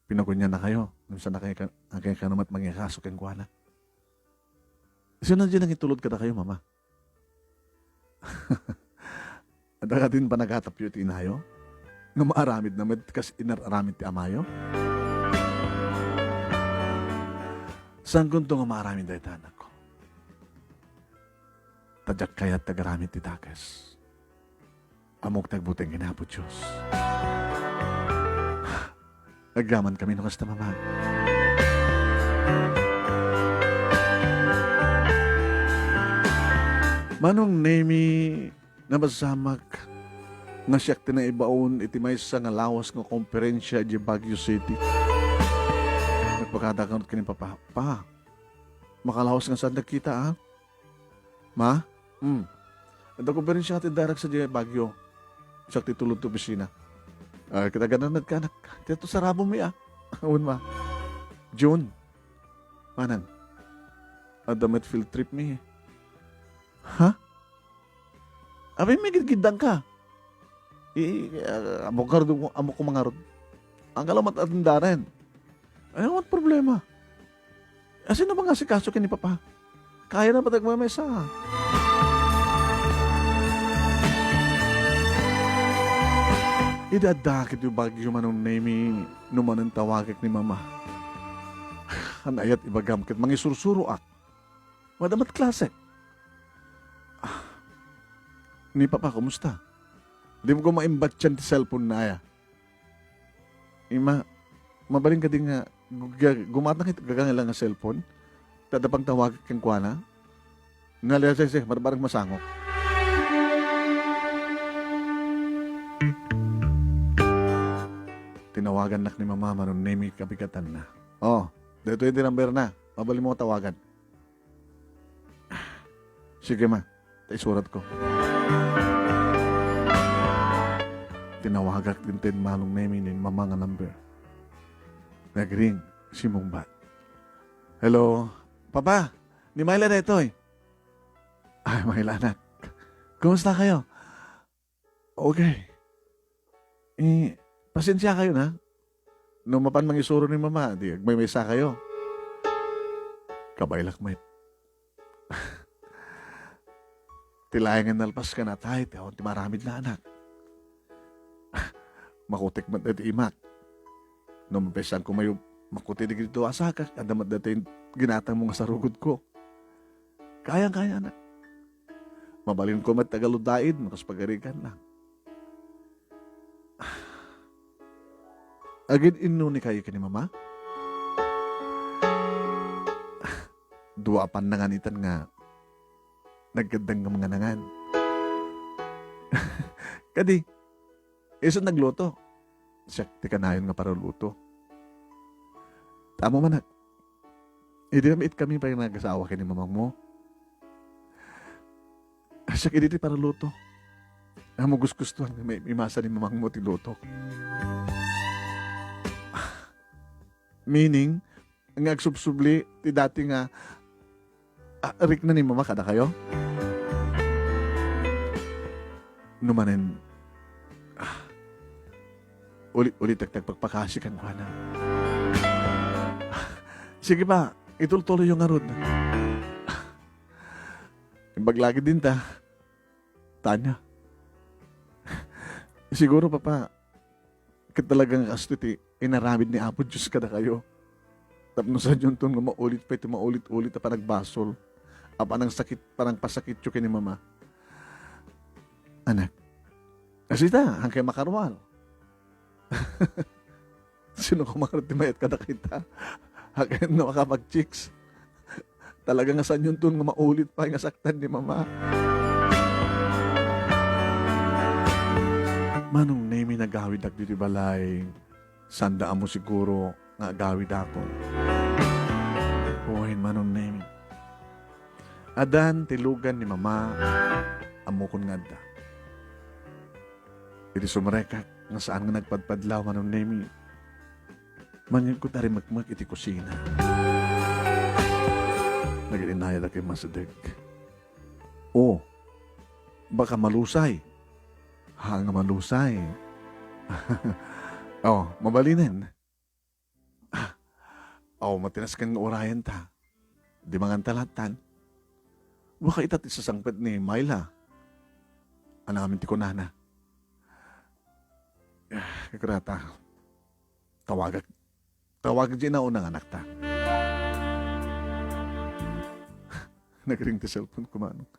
Pinagunianna kayo, ngem saan a kayo, a kayo kano met mangikaso kenkuana. Sino di nangitulod kadakayo, Mama? Adda kadin panagatapyo iti inayo? Nga maaramid na met kas inar-aramid ti amayo? Saankonto nga maaramid dayta, anakko? Ta diak kayat ti agaramid ti dakes. Ammok ti agbuteng ken Apo Dios. Agyamankami no kasta, Mama. Manong Nemy, napasamak nga siak ti naibaon iti maysa nga lawas nga komperensia idiay Baguio City. Nagpakadakan ken ni Papa, "Pa, makalawas nga saan dagkita, a?" Ma? Hmm. Adda komperensia nga ti darag sadiay Baguio. Siak ti tulod ti opisina. Ah, ket agananad ka, anak. Ti ato sarabonmi, a. Wen, Ma. June. Manang. Adda met field trip mi. Ha? Apay, migidgiddangka. I, ah, ammok ngarud, ammok koma ngarud. Ang kalamat at daren. Ay, what problema? Asino ba nga asikaso ken ni Papa? Kayana met agmamaysa. Idi adda ket Baguio, Manong Nemy, no manen tawagek ni Mama. Ania ti ibagam ket mangisursuroak. Madama ti klase. Ah, ni Papa, kumusta? Di mo ko maimbatian ti cellphone na aya. Ima, mabalin kadi nga gu-, ga-, gumatang iti gagangi la nga cellphone? Ta adda pangtawag kenkuana? Naliasayse, barbareng masangok. Tinawagannak ni Mama, Manong Nemy, kabigatanna. Oh, daytoy ti number na. Mabalin mo tawagan. Sige, Ma. Ta isuratko. Tinawagak din ti Manong Nemy ni Mama nga number. Nagring, simmungbat. "Hello? Papa, ni Myla daytoy." "Ay, Myla, anak. Kumusta kayo?" Okay. Eh, pasensya kayo na. No mapan mangisuro ni Mama, di agmaymaysa kayo. Kabaylak met. Ti laeng nga nalpas kanatay, ti awan ti maramid na anak. Makutik met ti imak. No mapesan ko mayo, makuti di gito asaka, adda met dati ginatang mo nga sarugod ko. Kayang-kaya na. Mabalin ko met taga Ludaid, no kas pagarigan lang. Agin-inno ni kayo ken ni Mama? Dua a pannanganitan nga naggaddang nga mangan-angan. Kadi, isu nagluto. Siak ti kanayon nga paruluto. Tamo manak, idi namiit kami pay nga nagasawa ken ni mamangmo, siak idi ti paruluto. Ammo gusgustuan nga maimasa ni mamangmo ti lutok. Meaning, nga agsubsubli ti dati nga, ah, rikna ni Mama kadakayo? No manen, ah, uli-ulitek ti agpakpakasi kenkuana. Sige pa, itultuloyyo ngarud. Imbag la gid dinta, Tanya. Siguro, Papa, ket talaga nga kastoy ti inaramid ni Apo Dios kadakayo. Tapno saanyonton nga maulit pay ti maulit-ulit a panagbasol, a panangsakit, panangpasakityo ken ni Mama. Anak, asita, hankay makaruar. Sino koma ti mayat kadakita? Hagen no makapag-chicks. Talaga nga saanyonton nga maulit pay nga saktan ni Mama. Manong Nemi, nagawidak ditoy balay. Saanda ammo siguro nga agawidakon. Wen, Manong Nemi. Addan ti lugan ni Mama, ammokon nga adda. Iti sumrekak nga saan nga nagpadpadlaw, Manong Nemi, mangngegko ta rimekmek iti kusina. Nagin-innayadak a masideg. O, baka malusay. Ha nga malusay. O, mabalinen. Ah, aw, matinas ken nga urayenta. Di manganta lattan. Baka ita ti sasangpet ni Myla. Anamin ti kunana. Ah, kakurata. Tawagak. Tawagak di nauna nga anakta. Nagring ti cellphone ko, Manong.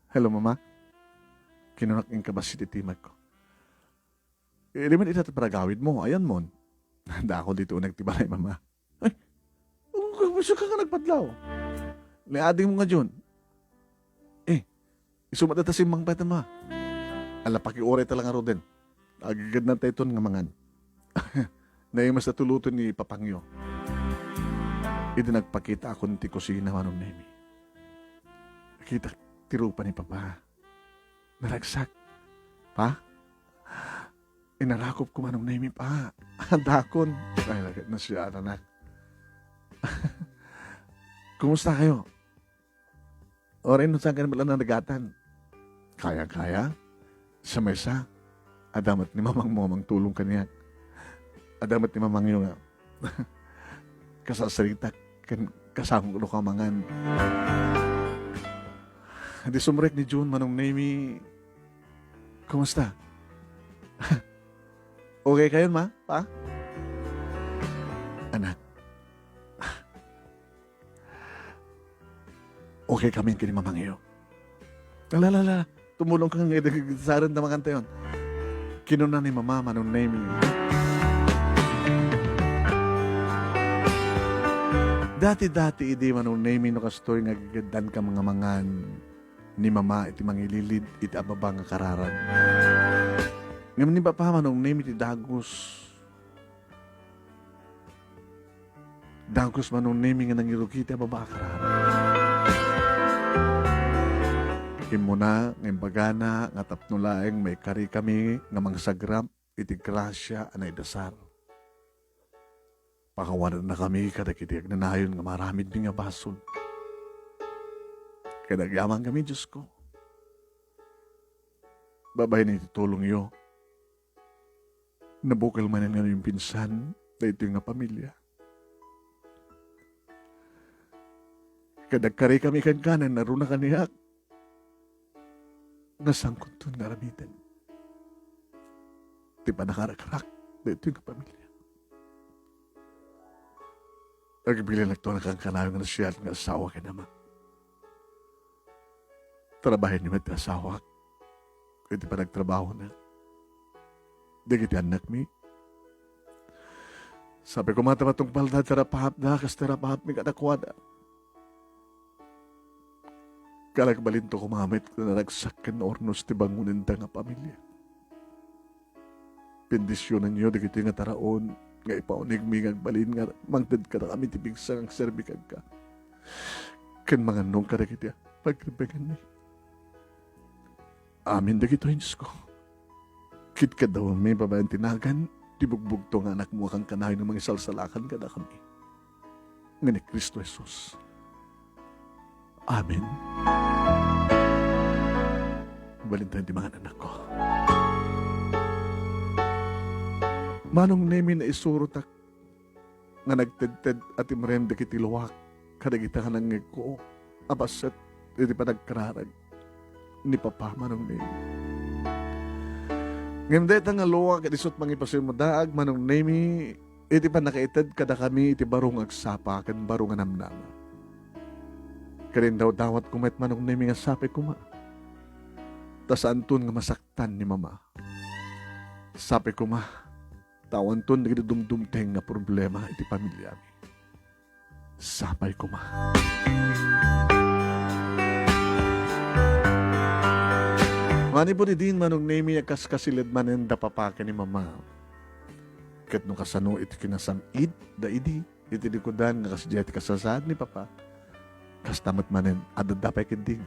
Hello, Mama. Kinunak inka bassit iti timagko. Idi man ita ti paragawidmo, ayanmon. Dakol ditoy uneg ti balay, Mama. Ay, isu ka nga nagpadlaw. Ni adingmo nga Jun. Eh, isu met ta simmangpet, Mama. Ala, pakiuray ta la ngaruden. Agigedna ta iton nga mangan. Naimas ta tuluto ni Papangyo. Idi nagpakitaakon ti kusina, Manong Nemi, nakitak ti rupa ni Papa. Naragsak. Pa? Inarakop ko, Manong Nemi, pa. Dakon. Ay, lagay na siya, anak. Kumusta kayo? Oray no saan ka naman lang nanagatan. Kaya-kaya. Sa mesa. Adamat ni mamang mo, mangtulong kaniak. Adamat ni mamangyo nga. Kasasaritak. Kan kasanglo ka mangan. Di sumrek ni June, Manong Nemi, kumusta? Okay kayon, ma? Pa? Anak. Okay kami ken ni mamangyo. Ala, ala, ala. Tumulong ka nga idagdagsaran da mangantayon. Kinuna ni Mama, Manong Nemi. Dati-dati idi, Manong Nemi, no kastoy nga agigeddan ka nga mangan ni Mama iti mangililid iti ababa nga kararag. Ngem ni Papa, Manong Nemi, ti dagus. Dagus, Manong Nemi, nga nangirugi ti ababa a kararag. Immuna nga imbagana nga tapno laeng maikari kami nga mangsagrap iti grasia a naidasar. Pakawanennakami kadagiti agnanayon nga maaramidmi nga basol. Ket agyaman kami, Diosko. Babaen iti tulongyo, nabukel manen nga naminsan daytoy nga pamilia. Ket agkari kami kenka, naruna kaniak nga saankonton nga aramiden ti pannakarakrak daytoy nga pamilia. Agbilinakto a nakankanayon nga nasayaat nga asawa ken ama. Trabahenyo met ti asawak iti panagtrabahona. Dagiti annakmi, sapay koma ta matungpalda ti rapaapda kas ti rapaapmi kadakuada. Ket agbalinto koma met nga naragsak ken naurnos ti bangonenda nga pamilia. Bendisionenyo dagitoy nga taraon nga ipaunegmi nga agbalin nga mangted kadakami ti pigsa nga agserbi kenka ken mangannon kadagiti pagrebenganmi. Amin dagitoy, Diosko. Ket kadawami babaen ti nagan ti bugbugto nga Anakmo a kankanayon nga mangisalsalakan kadakami nga ni Cristo Jesus. Amen. Balintayon ti mangan, anakko. Manong Nemi, naisurotak nga nagtedted a timrem dagiti luak kadagita nga nangngegko a bassit iti panagkararag ni Papa, Manong Nemi. Ngem dayta nga luak ket isut' mangipasumadaag, Manong Nemi, iti pannakaited kadakami iti baro nga agsapa ken baro nga namnama. Ket indawdawat koma met, Manong Nemi, nga sapay koma ta saanton nga masaktan ni Mama. Sapay koma ta awanton dagiti dumdumteng nga problema iti pamiliami. Sapay koma. Manipud idin, Manong Nemi, a kaskasiled manen da Papa ken ni Mama. Ket no kasano iti kinasam-id da idi iti likudan nga kasdiay ti kasasaad ni Papa, kasta met manen, adda pay ketdin.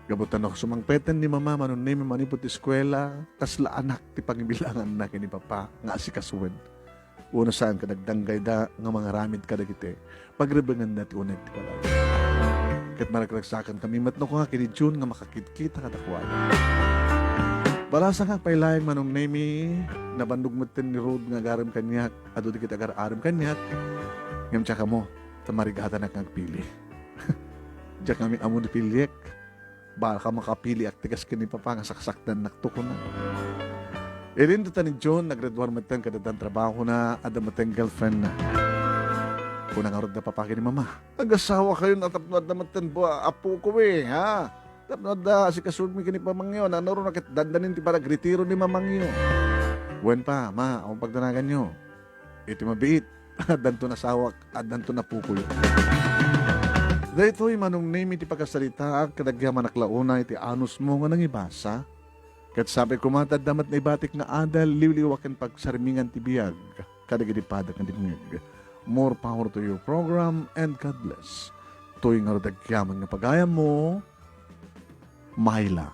Gapu ta no sumangpeten ni Mama, Manong Nemi, manipud ti eskuela, kasla anak ti pangibilanganna ken ni Papa nga asikasuen. Wenno saan ket agdanggayda nga mangaramid kadagiti pagrebenganda ti uneg ti palaw. Ket maragragsakan kami met no kua ken ni June nga makakitkita kadakuada. Balasangak pay laeng, Manong Nemi, nabannog metten ni Rod nga agarem kaniak, adu dagiti agar-arem kaniak. Ngem diak ammo, ta marigatanak nga agpili. Diak ngamin ammo ni piliek. Baka makapiliak ti kas ken ni Papa nga saksakdannakto, kuna. Idin dayta ni June, naggraduar metten ket addan trabahona, adda metten girlfriendna. Kuna ngarud da Papa ken ni Mama, "Agasawakayon a tapno adda metten ba-, apokomi, ha? Tapno adda asikasumi ken ni mamangyo, nanurona ket dandanin ti panagretiro ni mamangyo." Wen pa, Ma, awan pagdanaganyo. Iti mabiit, addanton asawak, addanton apokoyo. Daytoy, Manong Nemi, ti pakasaritaak kadagiti anak la una iti anusmo nga nangibasa. Ket sapay koma ta adda met naibatik nga adal, liwliwa ken pagsarmingan ti biag kadagiti padak nga dimngeg. More power to your program and God bless. Toy ngarud agyaman nga pagayammo, Myla.